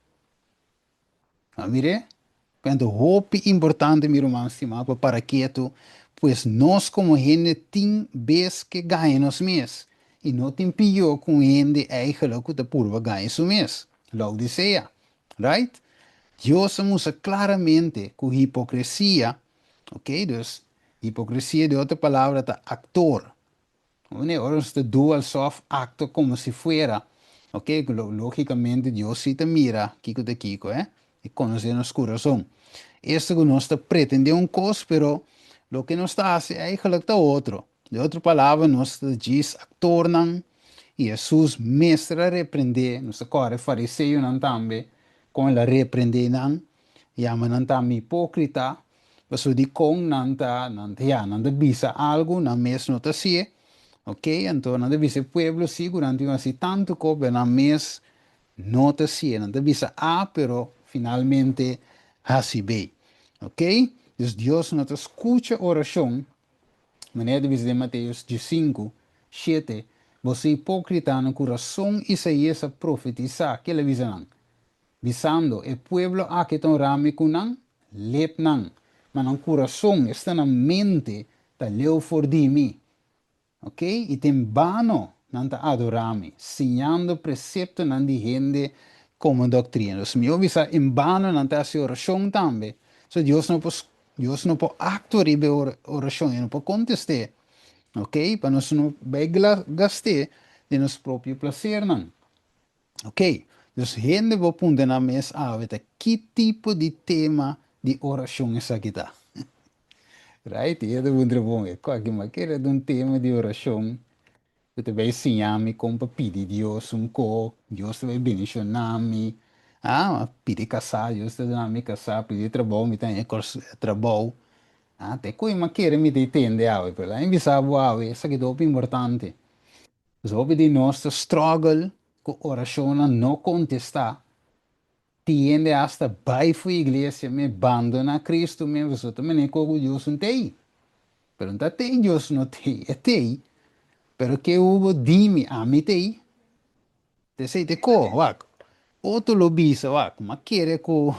Ah, mira, anto hopi importante, mi ruman stimá, pa para ketu, pues nos komo hende tin bes ke gaña nos mes. I no tin pió ku hende eigenlijk ku ta purba gaña su mes. Laodisea, right? Dios a mustra klaramente ku hipokresia, ok, dus hipokresia, di otro palabra, ta aktor. Ora nos ta do alsof aktua komo si fuera, ok, lógikamente Dios sí ta mira kiko ta kiko, eh? I konosé nos kurason. Esto ku nos ta pretendé un kos, pero loke nos ta hasi eigenlijk ta otro. Di otro palabra, nos ta djis aktornan, i Hesus mes a reprendé, nos ta kòrda fariseonan tambe, kon el a reprendé nan, yama nan tambe hipókrita, paso di kon nan ta, ja, nan ta bisa algu, nan mes no ta hasié, ok? Anto nan ta bisa pueblo si, nan tin hasi tantu kos, pero nan mes no ta hasié, nan ta bisa A, pero finalmente hasi B, ok? Dus Dios no ta skucha orashon, manera di bisa den Mateo 5, 7, boso hipókritanan, ku rason Isaías a profetisá, ku el a bisa nan? Bisando, e pueblo aki ta onra mi ku nan lepnan, ma nan kurason, esta nan mente, ta leu for di mi. Ok? I ta en bano nan ta adorá mi, siñando preseptonan di hende komo doktrina. Dus mi bisa en bano nan ta hasi orashon tambe. So Dios no por aktua riba orashon, no por kontestá. Ok? Pa nos no bai gast'é den nos propio plasernan. Ok? Dus hende por puntra nan mes awe ta ki tipo di tema di orashon esaki ta? Right? I e ta puntra bon, kua ki kere un tema di orashon ku ta bai siña mi kon pa pidi Dios un kos, Dios ta bai bendishoná mi. Ah, pidi kasá, Dios ta duna mi kasá, pidi trabou, mi ta haña trabou. Ah, te koi ma kere mi ta tende awe, pero laga mi bisa bo awe, esaki ta hopi importante. Dus hopi di nos ta struggle ku orashonnan no kontestá. Tin hende hasta bai for di iglesia, mes bandoná Kristu mes, pasobra ta manera ku Dios no t'ei. Pero no ta t'ei Dios no t'ei, e t'ei. Pero ke hubo di mi, ami t'ei. Te sei te ko, wak. Otro lo bisa, wak, ma kere ku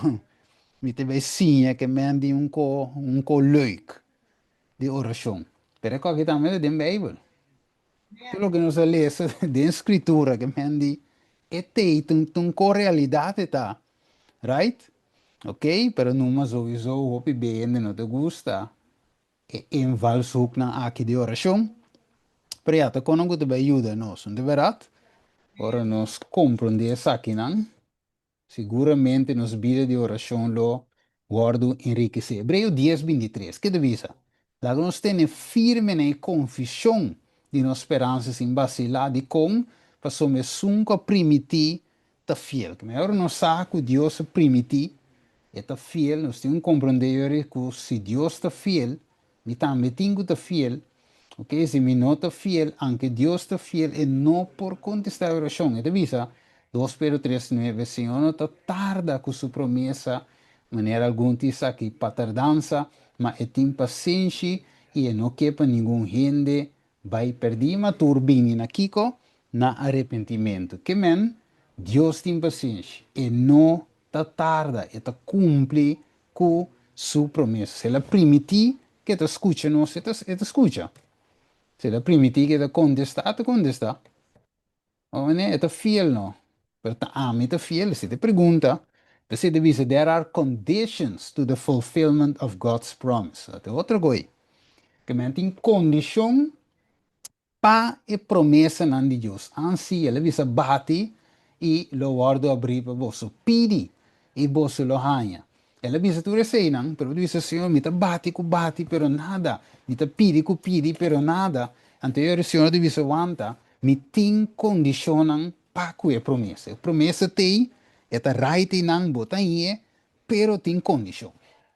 mi ta bai siña ke men di un ko leuk di orashon. Pero aki tambe den Beibel. Tur loke nos a lesa den skritura ke men di e t'ei un ko realidat ta. Right? Ok, pero numa sowieso hopi hende no ta gusta e invalshoeknan aki di orashon. Pero ja, ta kono ku ta bai yuda nos, no ta bèrdat? Ora nos komprondé esakinan, siguramente nos bida di orashon lo wòrdu enrikesé. Hebreo 10, 23, kiko ta bisa? Laga nos tene firme na e konfeshon di nos speransa sin vasilá. Dikon? Pasobra esun ku a primintí ta fiel. Ke ora nos sa ku Dios a primintí, e ta fiel, nos tin ku komprondé ku si Dios ta fiel, mi tambe tin ku ta fiel. Ok, si mi no ta fiel, aunke Dios ta fiel, e no por kontestá e orashon. E ta bisa, 2 Pedro 3, 9, Señor no ta tarda ku su promesa, manera algun ta aki pa tardansa, ma e tin pasenshi i e no ke pa ningun hende bai pèrdí, ma tur bini na kiko? Na arepentimentu. Ke men, Dios tin pasenshi, e no ta tarda, e ta kumpli ku su promesa. Si el a primintí ku e ta skucha nos, e ta skucha. Si el a primintí ku e ta kontestá, e ta kontestá. E ta fiel, no? Pero ta ami ta fiel? Si te pregunta, p'esei ta bisa, there are conditions to the fulfillment of God's promise. Ta otro kos. Ke men tin kondishon pa e promesanan di Dios. Ansi, el a bisa bati i lo wòrdu habrí pa boso. Pidi i boso lo haña. El a bisa tur eseinan, pero bisa Señor, mi ta bati ku bati, pero nada. Mi ta pidi ku pidi, pero nada. Anto e Señor ta bisa wanta, mi tin kondishonnan pa ku e promesa. E promesa t'ei, e ta right nan bo ta hañ'é, pero tin kondishon.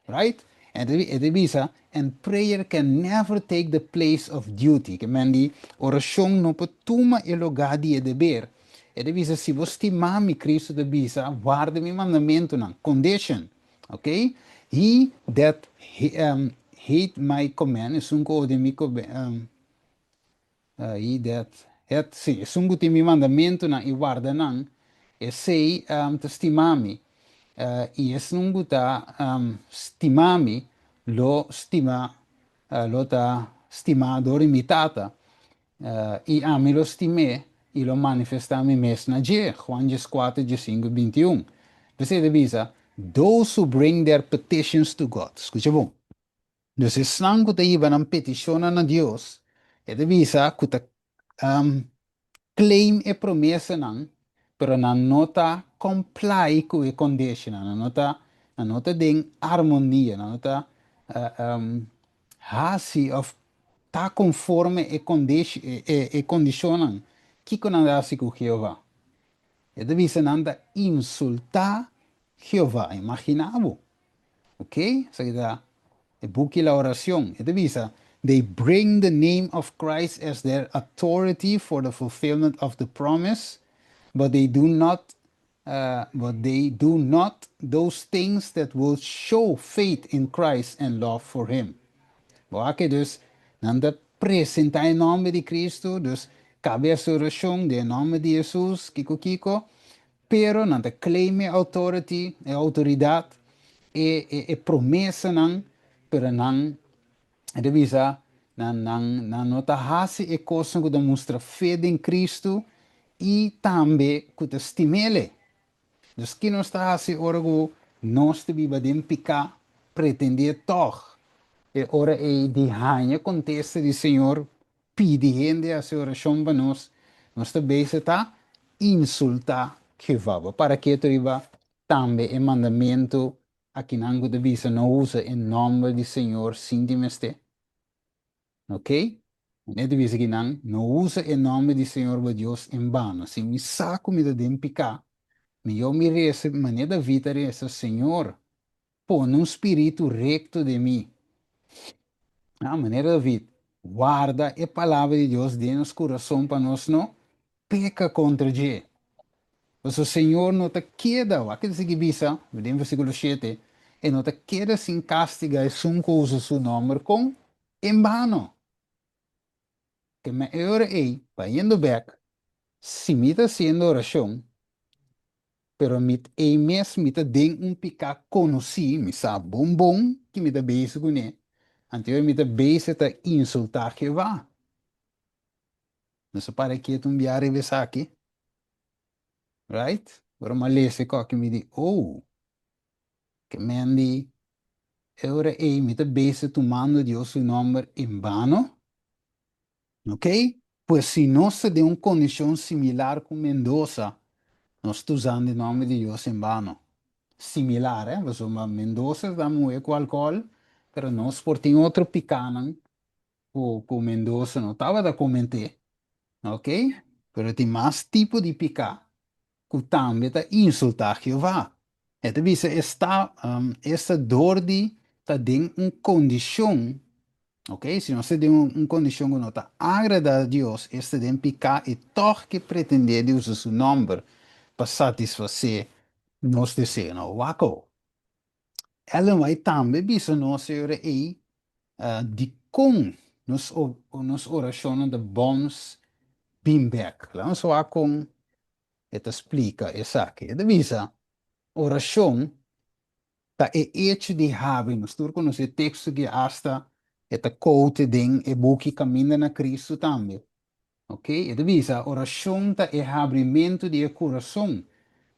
Right? E ta bisa, and prayer can never take the place of duty. Ke men di, orashon no por tuma e lugá di e deber. E ta bisa, si bo stima mi, Kristu ta bisa, warda mi mandamentunan. Condition. Ok? He that hate my command, esun ku odia mi he that het, si, esun ku tin mi mandamentunan i warda nan, esei ta stima mi. I esun ku ta stima mi, lo stima, lo ta stimá dor di mi Tata. I ami lo stim'é i lo manifestá mi mes na dje. Juan 14, 15, 21. P'esei ta bisa, those who bring their petitions to God. Skucha bon. Dus esnan ku ta hiba nan petishonnan na Dios, e ta bisa ku ta claim e promesanan, pero nan no ta comply ku e condition, nan no ta den armonia, nan no ta hasi òf ta konforme e kondishonnan. Kiko nan ta hasi ku Jehová? E ta bisa nan ta insultá Jehová. Imaginá bo. Ok? Esaki ta e buki La Oración. E ta bisa, they bring the name of Christ as their authority for the fulfillment of the promise, but they do not those things that will show faith in Christ and love for him. Bo, aki dus, nan ta presentá e nòmber di Kristu, dus kabe e orashon den nòmber di Hesus, kiko kiko, pero nan ta claim e authority, e outoridat, e promesanan, pero nan ta bisa, nan no ta hasi e kos ku ta mustra fe den Kristu i tambe ku ta stim'é. Dus ki nos ta hasi ora ku nos ta biba den piká, pretendé tòg, e ora ei di haña kontesta di Señor, pidi hende hasi orashon pa nos, nos ta bezig ta insultá Jehová. Para ketu riba tambe e mandamentu akinan ku ta bisa no usa e nòmber di Señor sin tin mester. Ok? E ta bisa akinan no usa e nòmber di Señor bo Dios en bano. Si mi sa ku mi ta den piká, mihó mi resa, manera David a resa, Señor, pone un spiritu rekto den mi. Ah, manera David, warda e palabra di Dios den nos kurason pa nos no peka kontra dje. Pasobra Señor no ta keda, wak ta sigui bisa, den versíkulo 7, e no ta keda sin kastigá esun ku usa su nòmber kon en bano. Ke men e ora ei, bayendo bèk, si mi ta hasiendo orashon, pero mi ei mes mi ta den un piká konosí, mi sa bon bon ku mi ta bezig kuné, anto mi ta bezig ta insultá Jehová. Nos a para ketu un bia riba esaki. Right? Ora m'a lesa e kos mi di, oh, ke men di, e ora ei mi ta bezig tumando Dios su nòmber en bano. Ok? Pues si nos ta den un kondishon similar ku Mendoza, nos ta usando e nòmber di Dios en bano. Similar, eh? Pasobra Mendoza ta muhé ku alkohòl, pero nos por tin otro pikánan ku Mendoza no tabata kometé. Ok? Pero tin mas tipo di piká ku tambe ta insultá Jehová. E ta bisa esta, esta dor di ta den un kondishon, ok, si nos ta den un kondishon ku no ta agradá Dios, esta den piká i tòg ke pretendé di usa su nòmber pa satisfasé nos deseonan. Wak awo. Ellen White tambe bisa nos e ora ei dikon nos nos orashonnan ta bòns bin bèk. Laga nos wak kon e ta splika esaki. E ta bisa, Orashon ta e echo di habri. Nos tur konosé e teksto ki asta e ta koute den e buki Kaminda na Kristu tambe. Ok, e ta bisa, Orashon ta e habrimentu di e kurason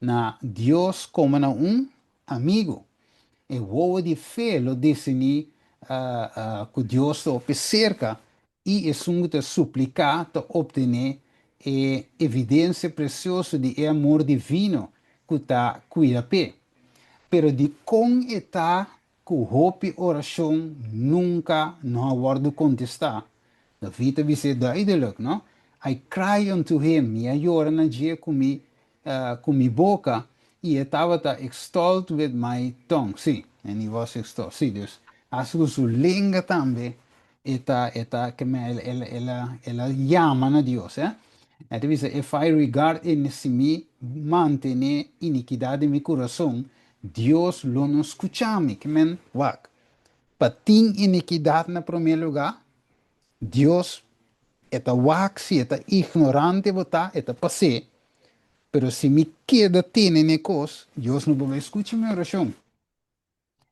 na Dios komo na un amigu. E wowo di fe lo disiní ku Dios ta hopi serka i esun ku ta supliká ta optené e evidensia presioso di e amor divino ku ta kuida p'e. Pero dikon e ta ku hopi orashon nunka no a wòrdu kontestá? David ta bis'é duidelik, no? I cry unto him, mi a yora na dje ku mi boka, i e tabata extolled with my tongue. Sí, and he was extolled. Sí, dus hasta ku su lenga tambe e ta, e ta, ke men, el, el, el a, el a yama na Dios, eh. E ta bisa, If I regard in, si mi mantené inikidat den mi kurason, Dios lo no skucha mi. Ke men, wak, pa tin inikidat na promé lugá, Dios e ta wak si e ta ignorante bo ta, e ta pas'é, pero si mi keda tene n'e kos, Dios no por bai skucha mi orashon.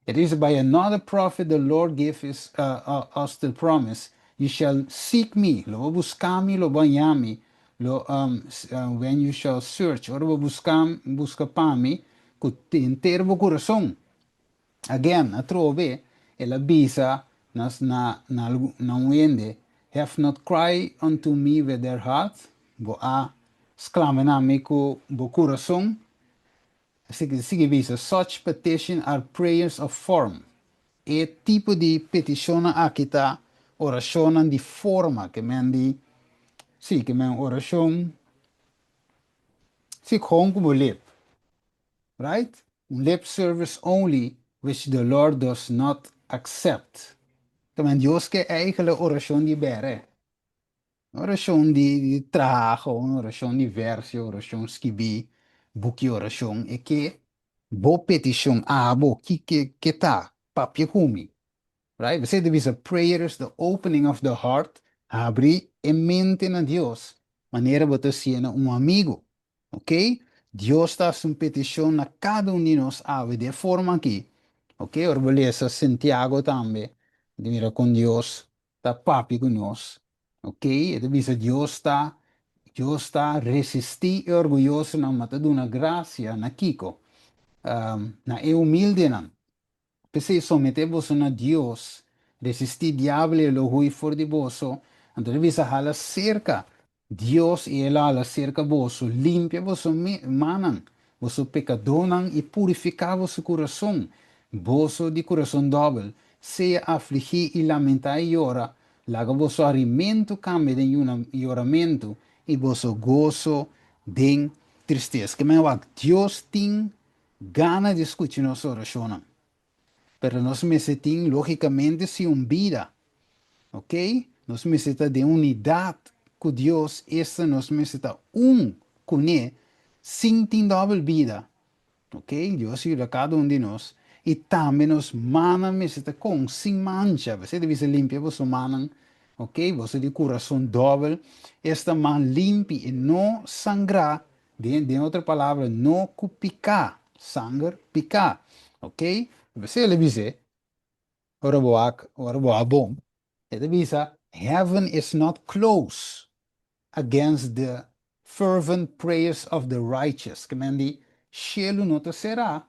It is by another prophet the Lord gave his, us the promise, You shall seek me, lo bo buska mi, lo bo haña mi, lo, when you shall search, ora bo buska, buska pa mi ku henter bo kurason. Again, atrobe, el a bisa na na na na un hende, Have not cry unto me with their heart, bo a sklama na mi ku bo kurason. Sigui sigui bisa, Such petition are prayers of form. E tipo di petishonnan aki ta orashonnan di forma, ke men di, sí, ke men orashon, sí, kon ku bo lip. Right? Un lip service only which the Lord does not accept. Tamen Dios ke eigenlijk orashon di bere. Orashon di traha, un orashon di versio, orashon skibí, buki orashon. E ke bo petishon abo ki ke ke ta papia ku mi. Right? P'esei ta bisa prayer is the opening of the heart, habri e mente na Dios, manera bo ta siena un amigu. Ok? Dios ta hasi un petishon na kada un di nos awe di e forma aki. Ok? Ora bo lesa Santiago tambe, bo ta mira kon Dios ta papia ku nos. Ok? E ta bisa Dios ta Dios ta resistí e orguyosonan, ma ta duna grasia na kiko? Na e humildenan. P'esei someté boso na Dios, resistí diabel i e lo hui for di boso. Anto el a bisa, Hala serka Dios i el a hala serka boso. Limpia boso mannan, boso pekadónan, i purifiká boso kurason, boso di kurason dòbel. Sea afligí i lamentá i yora, laga boso harimentu kambia den yoramentu i boso goso den tristesa. Ke men wak, Dios tin gana di skucha nos orashonnan. Pero nos mester tin, lógikamente, si un bida, ok? Nos mester ta den unidat ku Dios, esta nos mester ta un kuné, sin tin dòbel bida, ok? Dios yuda kada un di nos. I tambe nos mannan mester ta kon, sin mancha. P'esei ta bisa limpia boso mannan, ok? Boso di kurason dòbel, esta man limpi i no sangrá. Den otro palabra, no ku piká, sanger, piká. Ok? P'esei el a bis'é, ora bo a, ora bo a bon, e ta bisa, Heaven is not close against the fervent prayers of the righteous. Ke men di, shelu no ta será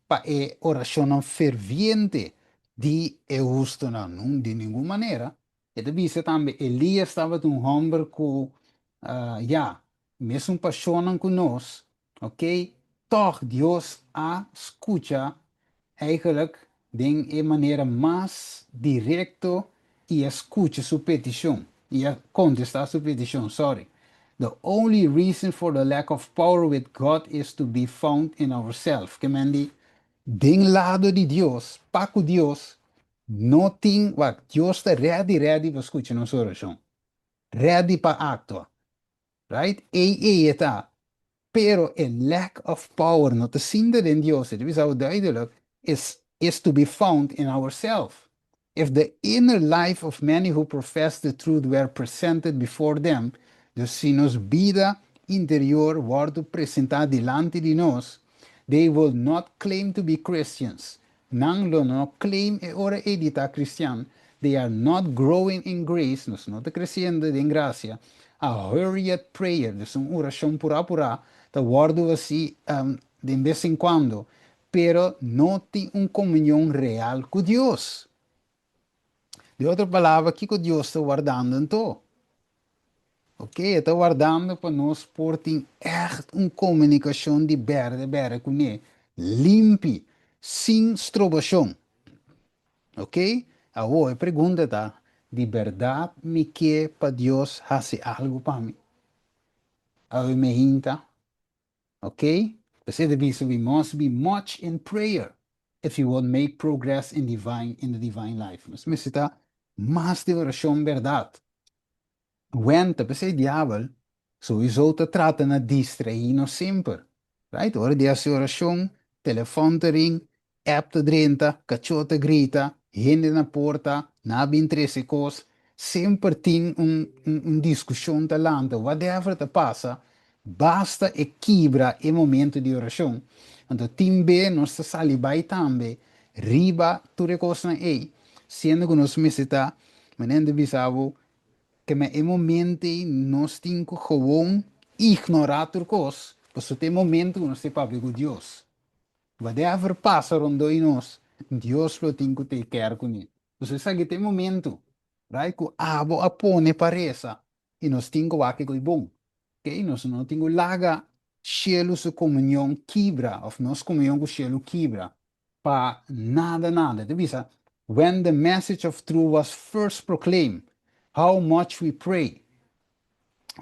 pa e orashonnan ferviente di e hustonan. Nun, di ningun manera. E ta bisa tambe Elias tabata un hòmber ku, ya, mesun pashonnan ku nos, ok, tòg Dios a skucha eigenlijk den e manera mas direkto i a skucha su petishon, i a kontestá su petishon, sorry. The only reason for the lack of power with God is to be found in ourselves. Ke men di, den lado di Dios, pa ku Dios, no tin, wak, Dios ta ready ready pa skucha nos orashon. Ready pa aktua. Right? Ei ei e ta. Pero e lack of power no ta sinta den Dios, e ta bisa duidelijk, is to be found in ourselves. If the inner life of many who profess the truth were presented before them, dus si nos bida interior wòrdu presentá dilanti di nos, they will not claim to be Christians. Nan lo no claim e ora ei di ta kristian. They are not growing in grace, nos no ta kresiendo den grasia. A hurried prayer, dus un orashon purá purá, ta wòrdu hasí den bes en kuando, pero no tin un komunion real ku Dios. Di otro palabra, kiko Dios ta wardando anto? Ok, e ta wardando pa nos por tin ègt un komunikashon di bèrdè bèrdè kuné, limpi, sin strobashon. Ok, awor e pregunta ta, di bèrdat mi ke pa Dios hasi algu pa mi? Awe mi hinta? Ok, p'esei ta bisa we must be much in prayer if you want make progress in divine in the divine life. Nos mester ta mas den orashon bèrdat. Wenta, p'esei diabel souiso ta trata na distraí nos semper. Right? Ora di hasi orashon, telefòn ta ring, app ta drenta, kachó ta grita, hende na porta, nan a bin trese kos. Semper tin un un diskushon ta lanta, whatever ta pasa, basta e kibra e momento di orashon. Anto tin be nos ta sali bai tambe riba tur e kosnan ei, siendo ku nos mester ta, manera nan ta bisa bo, Ke na e momento ei nos tin ku gewoon ignorá tur kos, pasobra ta e momento ku nos ta papia ku Dios. Whatever pasa rondó di nos, Dios lo tin ku take care kuné. Pasobra esaki ta e momento, right, ku abo a pone pa resa i nos tin ku wak kiko i bon. Okay, nos no tin ku laga shelu su komunion kibra òf nos komunion ku shelu kibra pa nada nada. Ta bisa, When the message of truth was first proclaimed, how much we pray.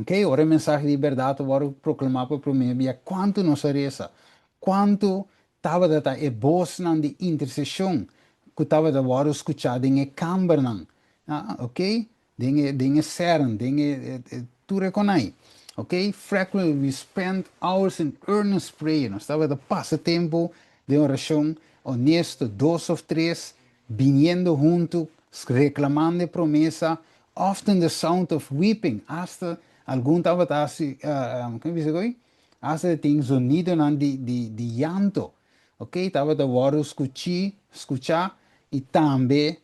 Ok, ora e mensahe di bèrdat a wòrdu proklamá pa promé bia, kuantu nos a resa? Kuantu tabata ta e bosnan di interseshon ku tabata wòrdu skuchá den e kambernan? Ah, ok, Den e den e sèren, den e e tur e konai. Ok, frequently we spend hours in earnest prayer. Nos tabata pasa tempu den orashon honesto, dos of tres biniendo huntu, reklamando e promesa, often the sound of weeping, hasta algun tabata hasi, kon bisa koe? Hasta tin zonidonan di di di yanto, ok, tabata wòrdu skuchí, skuchá i tambe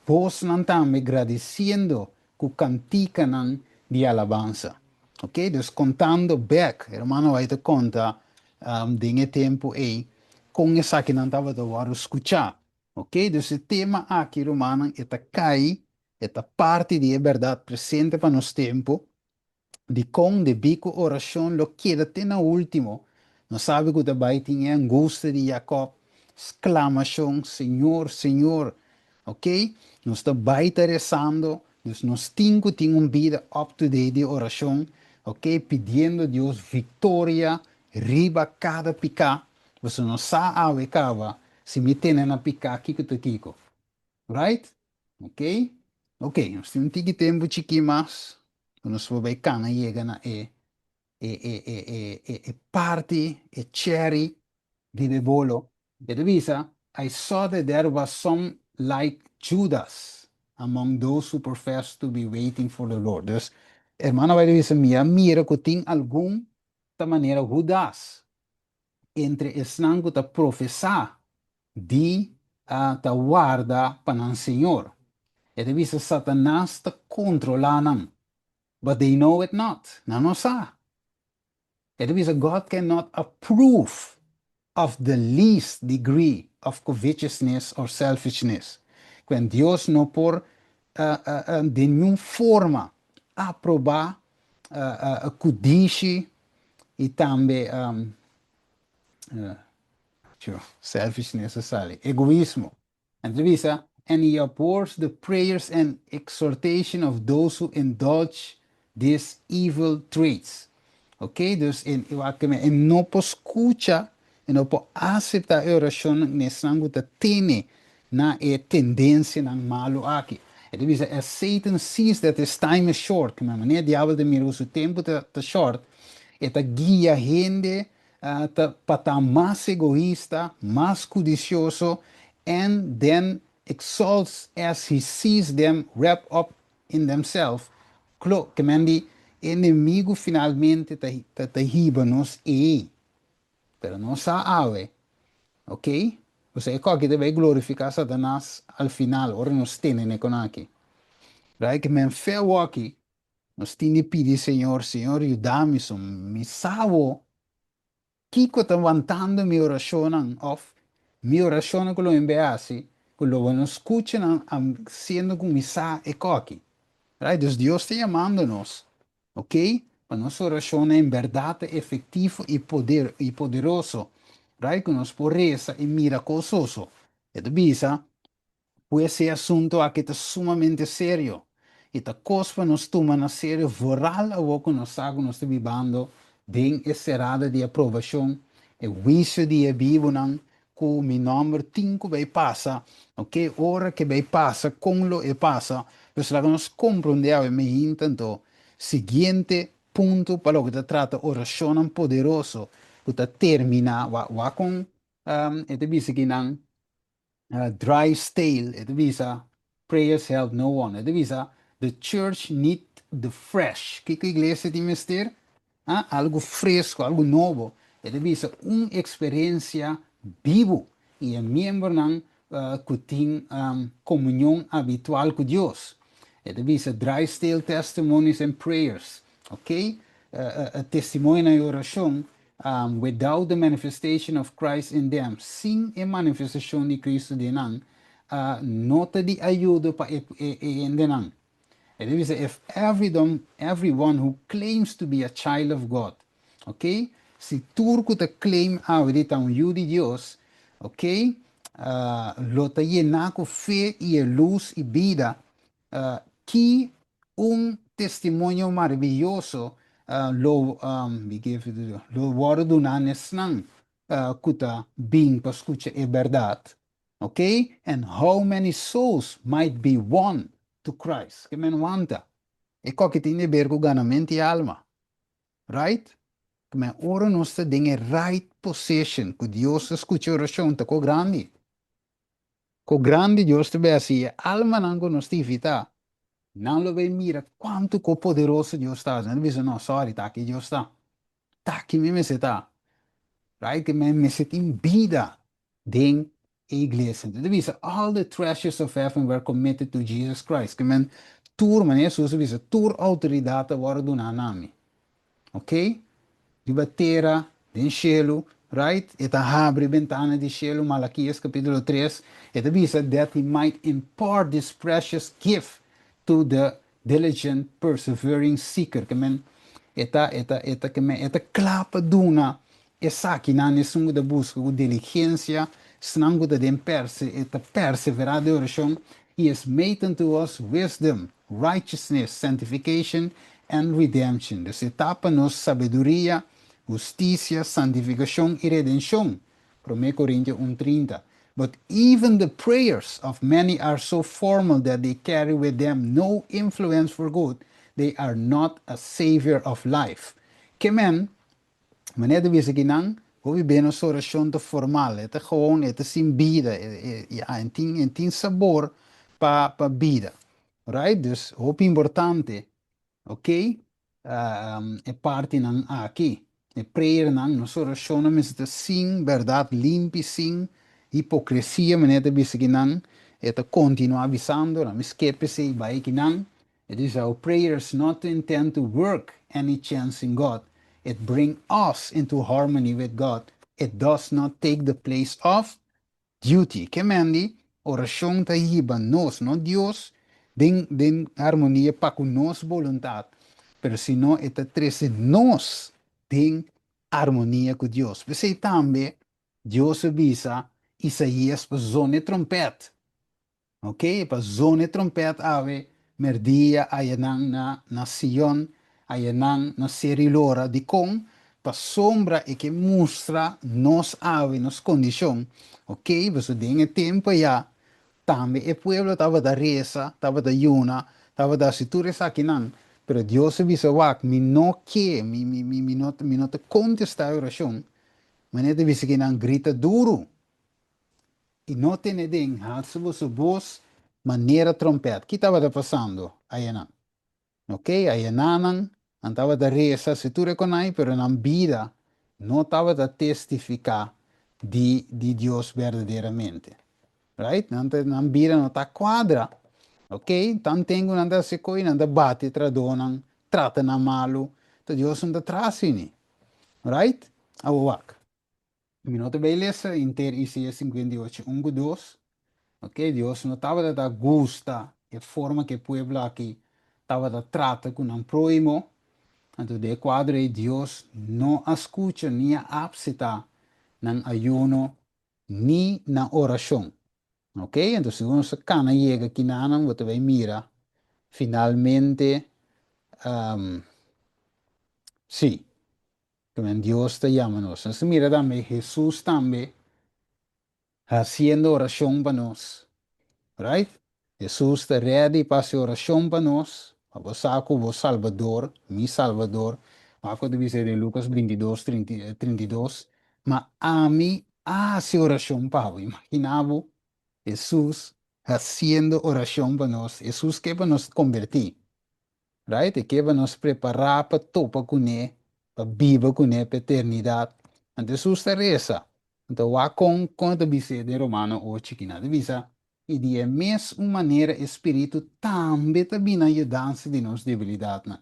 Bosnan tambe gradisiendo ku kantikanan di alabansa. Ok, dus kontando bèk, hermano White ta konta den e tempu ei kon esakinan tabata wòrdu skuchá. Ok, dus e tema aki, rumannan, e ta kai, e ta parti di e bèrdat presente pa nos tempu. Dikon? Debí ku orashon lo keda te na último. Nos sabi ku ta bai tin e angustia di Jakòb, sklamashon, Señor, Señor! Oke, nos ta bai ta resando, dus nos tin ku tin un bida up to date di orashon, oke, pidiendo Dios viktoria riba kada piká, pasobra nos sa awe kaba, si mi tene na piká, kiko ta kiko? Right? Ok? Ok, nos tin un tiki tempu chikí mas ku nos por bai kana yega na e e e e e e e parti, e cherry riba e bolo. E ta bisa, I saw that there was some like Judas among those who profess to be waiting for the Lord. Dus, hermano bai ta bisa, mi a mira ku tin algun ta manera Judas entre esnan ku ta profesá di a ta warda pa nan Señor. E ta bisa Satanas ta kontrolá nan, but they know it not, nan no sa. E ta bisa God cannot approve of the least degree of covetousness or selfishness, kuen Dios no por Den ningun forma aprobá kudishi i tambe selfishness a sali, egoismo. Anto bisa, "And he abhors the prayers and exhortation of those who indulge these evil traits." Ok, dus e no por skucha, e no por aseptá e orashon di esnan ku ta tene na e tendensianan malu aki. E bisa, "As Satan sees that his time is short," ku manera diabel ta mira su tempu ta short, e ta guia hende pa ta mas egoista, mas kudisioso, "and then exults as he sees them wrapped up in themselves." Ke men e enemigu finalmente ta hiba nos ei. Pero nos sa awe, ok? Bo ku ta bai glorifiká Satanas al final, ora nos tene aki. Right? Ke men fe aki, nos tin di pidi Señor, "Señor, yuda mi, so mi sa kiko ta wantando mi orashon òf mi orashon ku lo hasi, ku lo no skucha siendo ku mi sa e kos aki." Right? Dus Dios ta yamando nos, ok? Pa nos orashon en berdat efektivo i poderoso. Right? Ku nos por resa i mira kos. E ta bisa, pues e asuntu aki ta sumamente serio. I ta kos pa nos tuma na serio, vooral awor ku nos sa ku nos ta bibando den e serada di aprobashon, e huisio di e bibunan, ku mi nòmber tin ku bai pasa, ok? Ora ku bai pasa, kon lo e pasa, pues laga nos komprondé mi anto siguiente punto pa loke ta trata orashon poderoso, ku ta terminá, wa ku e ta bisa ku nan dry, stale, e ta bisa prayers help no one. E ta bisa the church need the fresh. Kiko iglesia tin mester? Ah, algu fresku, algu nobo. E ta bisa un eksperensia bibu i e miembronan ku tin komunion habitual ku Dios. E ta bisa dry, stale testimonies and prayers. Ok? Testimonio i orashon without the manifestation of Christ in them, sin e manifestashon di Kristu den nan, no ta di ayudo pa e hendenan. E ta bisa, if everyone who claims to be a child of God, ok? Si tur ku ta claim di ta un yu di Dios, ok? Lo ta yená ku fe i lus i bida, ki un testimonio maravioso lo wòrdu duná na esnan ku ta bin pa skucha e berdat. Ok? And how many souls might be won to Christ? Ke men wanta. E kos aki tin di ber ku ganamentu di alma. Right? Ke men ora nos ta den right position, ku Dios ta skucha orashon, ta kos grandi. Kos grandi Dios ta bin asina, almanan ku nos ta invitá. Nan lo bai mira kuantu kos poderoso Dios ta. Nan bisa, "No, sorry, ta aki Dios ta. Ta aki mi ta." Right? Ke men mester tin bida den iglesia. Anto, bisa, all the treasures of heaven were committed to Jesus Christ. Ke men tur manera Hesus bisa tur outoridat a wòrdu duná na mi. Ok? Riba tera, den shelu, right? E ta habri bentana di shelu, Malakias kapítulo 3, e ta bisa that he might impart this precious gift to the diligent, persevering seeker. Ke men e ta ke men e ta kla pa duna esakinan esun ku ta buska ku diligensia, esnan ku ta den e ta perseverá den orashon. He has made unto us wisdom, righteousness, sanctification, and redemption. Dus e ta pa nos sabiduria, hustisia, santifikashon i redenshon. 1 Korintionan 1:30. But even the prayers of many are so formal that they carry with them no influence for good. They are not a savior of life. Ke men, manera di bisa akinan, hopi be nos orashon ta formal, e ta gewoon, e ta sin bida, ja, e tin sabor pa bida. Right? Dus, hopi importante, ok? E partinan aki. E prayernan, nos orashon mester ta sin berdat limpi, sin hipokresia, manera ta bisa akinan, e ta kontinuá bisando, no skip esei bai akinan. It is our prayers not to intend to work any chance in God. It bring us into harmony with God. It does not take the place of duty. Ke men di, orashon ta hiba nos, no Dios, den harmonia pa ku nos boluntat, pero sino e ta trese nos den armonia ku Dios. P'esei tambe Dios a bisa Isaías pa zona e trompèt. Ok, pa zona e trompèt awe mèrdia ayanan na Sion, ayanan na Seri Lora. Dikon? Pasobra e ke mustra nos awe nos kondishon. Ok, pasobra den e tempu ayá tambe e pueblo tabata resa, tabata yuna, tabata hasi tur esakinan, pero Dios a bisa, Wak, mi no ke, mi mi mi mi no mi no ta kontestá e orashon. Manera ta bisa ki nan grita duru i no tene den halsa boso bos manera trompèt. Ki tabata pasando ayanan? Ok, ayananan nan tabata resa si tur e konai, pero nan bida no tabata testifiká di di Dios berdaderamente. Right? Nan ta nan bida no ta kuadra. Ok, tanten ku nan ta hasi koi, nan ta bati tradonan, trata nan malu, ta Dios no ta traha asini. Right? Awor wak. Mi no ta bay lesa inter Isaías 58, 1 ku 2. Ok, Dios no tabata ta gusta e forma ku e pueblo aki tabata trata ku nan próhimo. Anto den e kuadro ei Dios no a skucha ni a apseta nan ayuno ni nan orashon. Ok, anto segun nos ta kana yega kinanan bo ta bay mira finalmente, sí, Kimen Dios ta yama nos. Nos ta mira tambe Hesus tambe hasiendo orashon pa nos. Right? Hesus ta ready pa hasi orashon pa nos, pa bo sa ku bo Salbador, mi Salbador, wak ku ta bisa den Lukas 22, 32, ma ami a hasi orashon pa bo. Imagina bo Hesus hasiendo orashon pa nos. Hesus ke pa nos kombertí. Right? E ke pa nos prepará pa topa kuné, pa biba kuné pa eternidat. Anto Hesus ta resa. Anto wak kon kon e ta bis'é den Romano ocho kina. Ta bisa, I di e mes un manera e Spiritu tambe ta bini na yudansa di nos debilidatnan.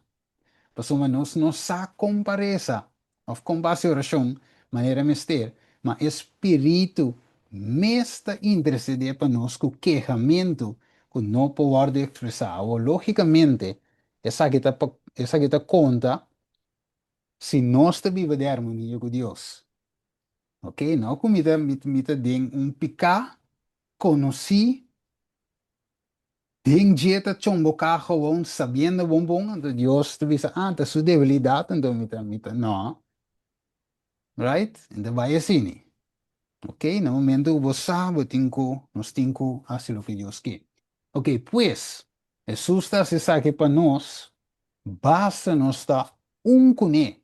Pasobra nos no sa kon pa resa òf kon pa hasi orashon manera mester, ma e Spiritu mes ta intersedé pa nos ku kehamentu ku no por wòrdu ekspresá. Awor, lógikamente, esaki ta esaki ta konta si nos ta biba den armonia ku Dios. Oke, no ku mi ta mi ta den un piká konosí. Den dje ta chomboká gewoon sabiendo bon bon, anto Dios ta bisa, ah, ta su debilidat, anto mi ta, mi ta, no. Right? En ta bai asini. Ok, na momento ku bo sa, bo tin ku, nos tin ku hasi loke Dios ke. Ok, pues, Hesus ta hasi esaki pa nos, basta nos ta un kuné.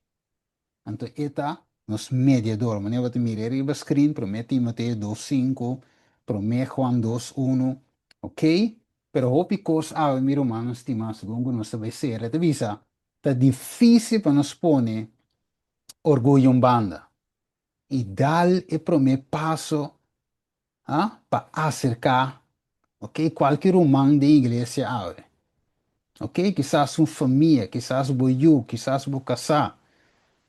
Anto e ta nos mediador. Manera bo ta mira e riba screen, Promé Timoteo 2:5, Promé Juan 2:1. Ok? Pero hopi kos awe, mi rumannan stimá, segun ku nos ta bai sera, e ta bisa, ta difísil pa nos pone orguyo un banda i dal e promé paso Ha? Pa aserká, ok, kualke ruman den iglesia awe. Ok, kisas un famia, kisas bo yu, kisas bo kasá.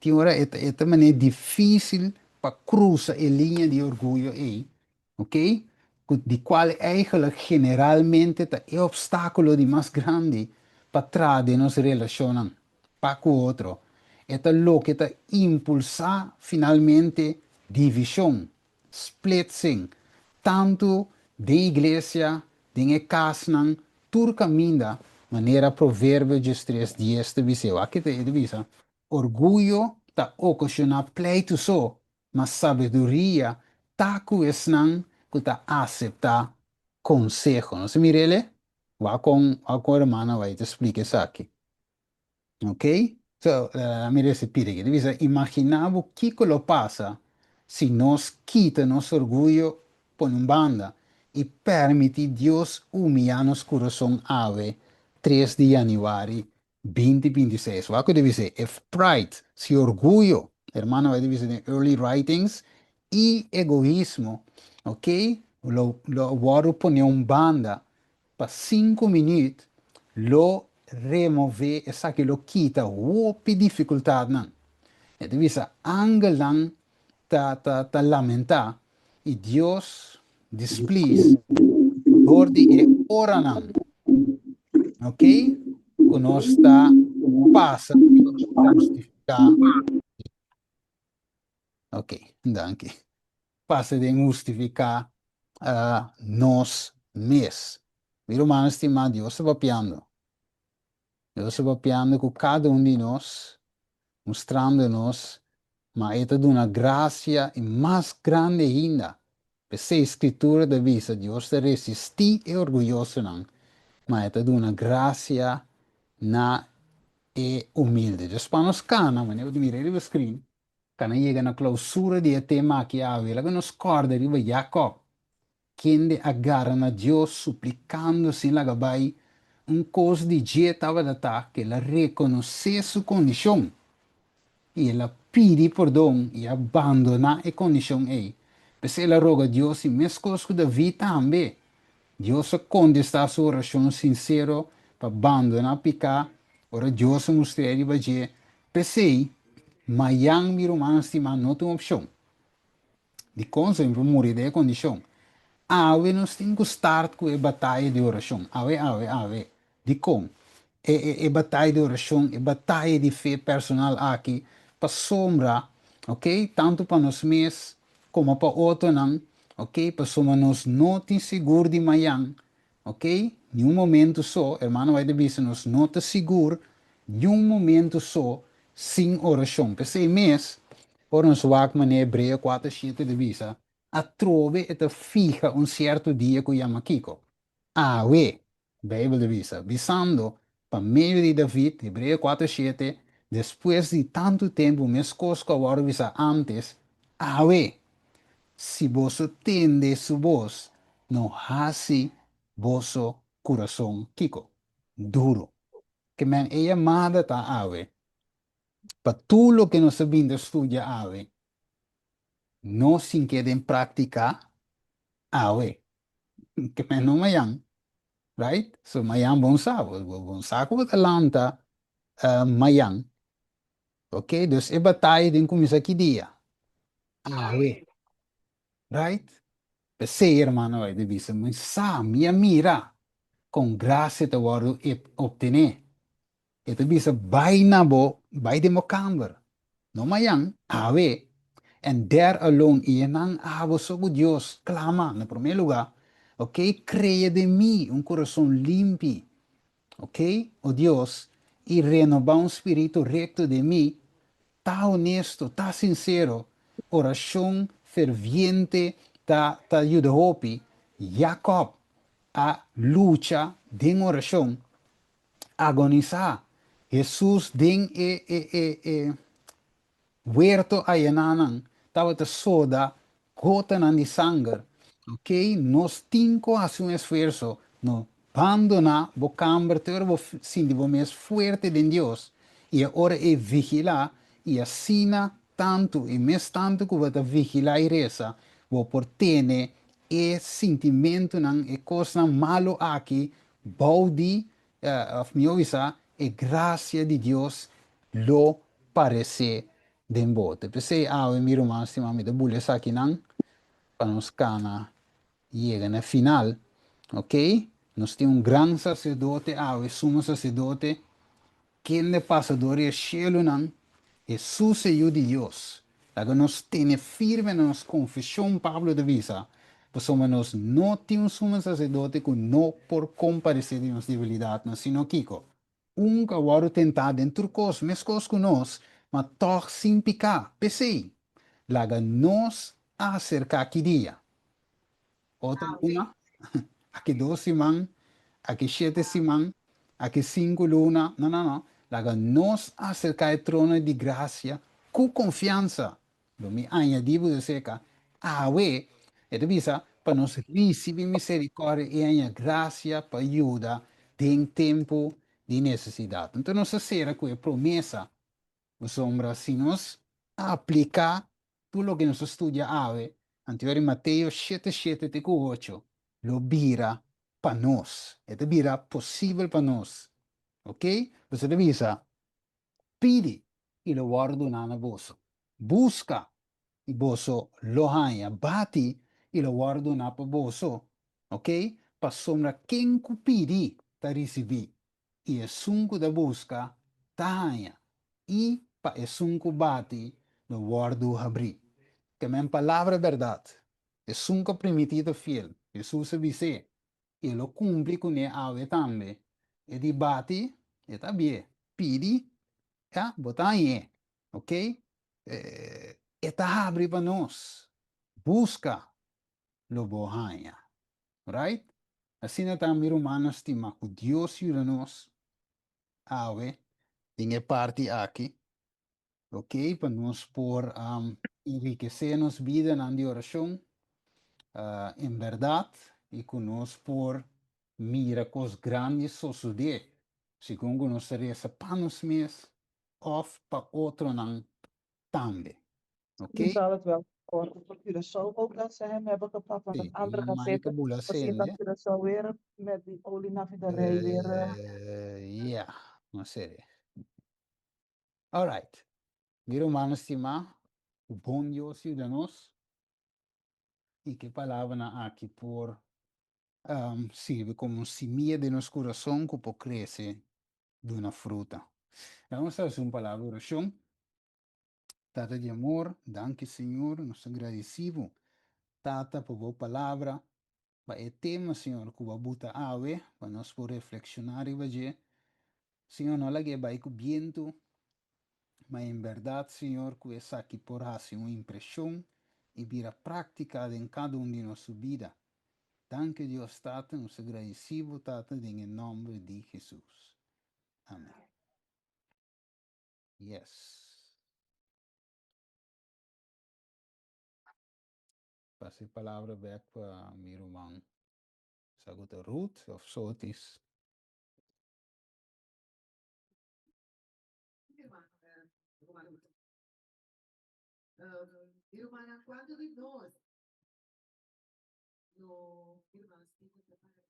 Tin ora e ta, e ta manera difísil pa krusa e liña di orguyo ei, ok, ku di kual eigenlijk generalmente ta e opstákulo di mas grandi pa traha den nos relashonnan pa ku otro. E ta loke ta impulsá finalmente divishon, Splitsing, tantu den iglesia, den e kasnan, tur kaminda, manera Proverbio 13 dies ta bis'é. Wak ki e ta bisa, Orguyo ta okashoná pleitu so, ma sabiduria ta ku esnan ku ta aseptá konseho. Nos a mir'el e? Wak kon, wak kon hermana White ta splika esaki. Ok? So, mi resi pidi aki. Ta bisa, Imaginá bo kiko lo pasa si nos kita nos orguyo pone un banda i permití Dios humiyá nos kurason awe, 3 di yanüari, 2026. Wak ku ta bisa, If pride, si orguyo, hermano bai ta bisa den Early Writings, i egoismo, ok, lo lo wòrdu pone un banda, Pa sinku minuut lo remove esaki lo kita hopi dificultadnan. E ta bisa angelnan ta ta ta lamenta y Dios displease dor di e oranan. Ok? Ku nos ta pasa hustifiká. Ok, danki. Pasa den hustifiká nos mes. Mi rumannan stimá, Dios ta papiando. Dios ta papiando ku kada un di nos, mustrando nos ma e ta duna grasia i mas grandi ainda. P'esei Skritura ta bisa, Dios ta resistí e orguyosonan, ma e ta duna grasia na e humilde. Djis pa nos kana, manera bo ta mira riba screen, kana yega na klausura di e tema aki awe, laga nos kòrda riba Jakòb, Kende a gara na Dios suplikando sin laga bai, un kos di dje tabata ta ku el a rekonosé su kondishon i el a pidi pordon i a bandoná e kondishon ei. P'esei el a roga Dios i meskos ku David tambe, Dios a kontestá su orashon sinsero pa bandoná piká ora Dios a mustr'é riba dje. P'esei, mayan mi rumannan stimá no ta un opshon. Dikon so por muri den e kondishon? Awe nos tin ku start ku e bataya di orashon. Awe, awe, awe. Dikon? E, e, e bataya di orashon, e bataya di fe personal aki, pasobra, ok, tantu pa nos mes komo pa otronan, ok, pasobra nos no tin sigur di mayan, ok, niun momento so, hermano White a bisa nos no ta sigur niun momento so sin orashon. P'esei mes, ora nos wak manera Hebreo 4:7 ta bisa, atrobe e ta fiha un sierto dia ku yama kiko? Awe, Beibel ta bisa, bisando pa medio di David, Hebreo 4:7, despues di tantu tempu meskos ku a wòrdu bisá ántes, awe, si boso tende su bos, no hasi boso kurason kiko? Duru. Ke men e yamada ta awe pa tur loke nos a bin ta studia awe, nos tin ke den praktika awe. Ke men no mayan, right? So mayan bon sa, bo bon sa ku bo ta lanta mayan. Ok, dus e bataya den kuminsá ki dia? Awe. Right? P'esei, hermano, e ta bisa, Mi sa, mi a mira kon grasia ta wòrdu optené. E ta bisa, Bai na bo, bai den bo kamber. No mayan, awe. And there alone, i e nan abo so ku Dios, klama, na promé lugá, ok, krea den mi un kurason limpi, ok, o Dios, i renobá un spiritu rekto den mi, Ta honesto, ta sincero, oracion ferviente ta ta yuda hopi. Jacob a lucha den oracion, agonisa. Jesus den e e e e Huerto ayenanan tabata soda gotanan di sanger. Ok, nos tin ku hasi un esfuerso, no bandoná bo kamber te ora bo sinti bo mes fuerte den Dios, i e ora ei vigilá, i asina tantu i mes tantu ku bo ta vigilá i resa, bo por tene e sintimentunan, e kosnan malu aki bou di Òf mihó bisa, e grasia di Dios lo paresé den bo. Ta p'esei awe, mi ruman stimá, mi ta bula esakinan pa nos kana yega na final. Oke? Nos tin un gran saserdote awe, sumo saserdote, kende pasa dor di e shelunan, Hesus e Yu di Dios. Laga nos tene firme na nos konfeshon, Pablo ta bisa, pasobra nos no tin un sumo saserdote ku no por komparesé di nos debilidatnan, sino kiko? Un ku a wòrdu tentá den tur kos meskos ku nos, ma tòg sin piká. P'esei, laga nos aserká ki dia? Otro luna, aki dos siman, aki shete siman, aki sinku luna. No, no, no. Laga nos aserká e trono di grasia ku konfiansa. Lo mi añadí bo deseka, awe, e ta bisa, pa nos risibí miserikòrdia i haña grasia pa yuda den tempu di nesesidat. Anto nos ta sera ku e promesa, pasobra si nos apliká Tur loke nos a studia awe, anterior di Mateo shete shete te ku ocho, lo bira pa nos. E ta bira posibel pa nos. Ok? Boso ta bisa, Pidi, i lo wòrdu duná na boso. Buska, i boso lo haña. Bati, i lo wòrdu duná pa boso. Ok? Pasobra ken ku pidi ta risibí. I esun ku ta buska, ta haña, i pa esun ku bati, lo wòrdu habrí. Ke men palabra bèrdat. Esun ku a primintí ta fiel. Hesus a bis'é, i e lo kumpli kuné awe tambe. E di bati, e ta habié. Pidi, ya, bo ta hañ'é. Ok? E ta habri pa nos. Buska, lo bo haña. Right? Asina ta, mi rumannan stimá, ku Dios yuda nos awe den e parti aki, ok, pa nos por enrikesé nos bidanan di orashon en bèrdat i ku nos por mira kos grandi sosodé segun ku nos ta resa pa nos mes òf pa otronan tambe. Ok? Dan zal het wel worden voor Curaçao ook dat ze hem hebben gepakt, want het andere Mi gaat mic a zitten. bula Misschien dat sende. Curaçao weer met die olienaffinerij weer. Ja, no sere. Alright. Mi rumannan stimá, ku bon Dios yuda nos i ku e palabranan aki por sirbi komo un simia den nos kurason ku por krese duna fruta. Laga nos hasi un palabra di orashon. Tata di amor, danki Señor, nos ta gradisí bo, Tata, pa bo palabra, pa e tema, Señor, ku bo a buta awe, pa nos por reflekshoná riba dje. Señor, no lag'é bai ku bientu, ma en bèrdat, Señor, ku esaki por hasi un impreshon i bira práktika den kada un di nos su bida. Danki Dios Tata, nos ta gradisí bo, Tata, den e nòmber di Hesus. Amèn. Yes. Pasa e palabra bek pa mi ruman. Sa ku ta Ruth of Sotis. Mi rumannan, kuantu di nos no, mi ruman Steven ta para.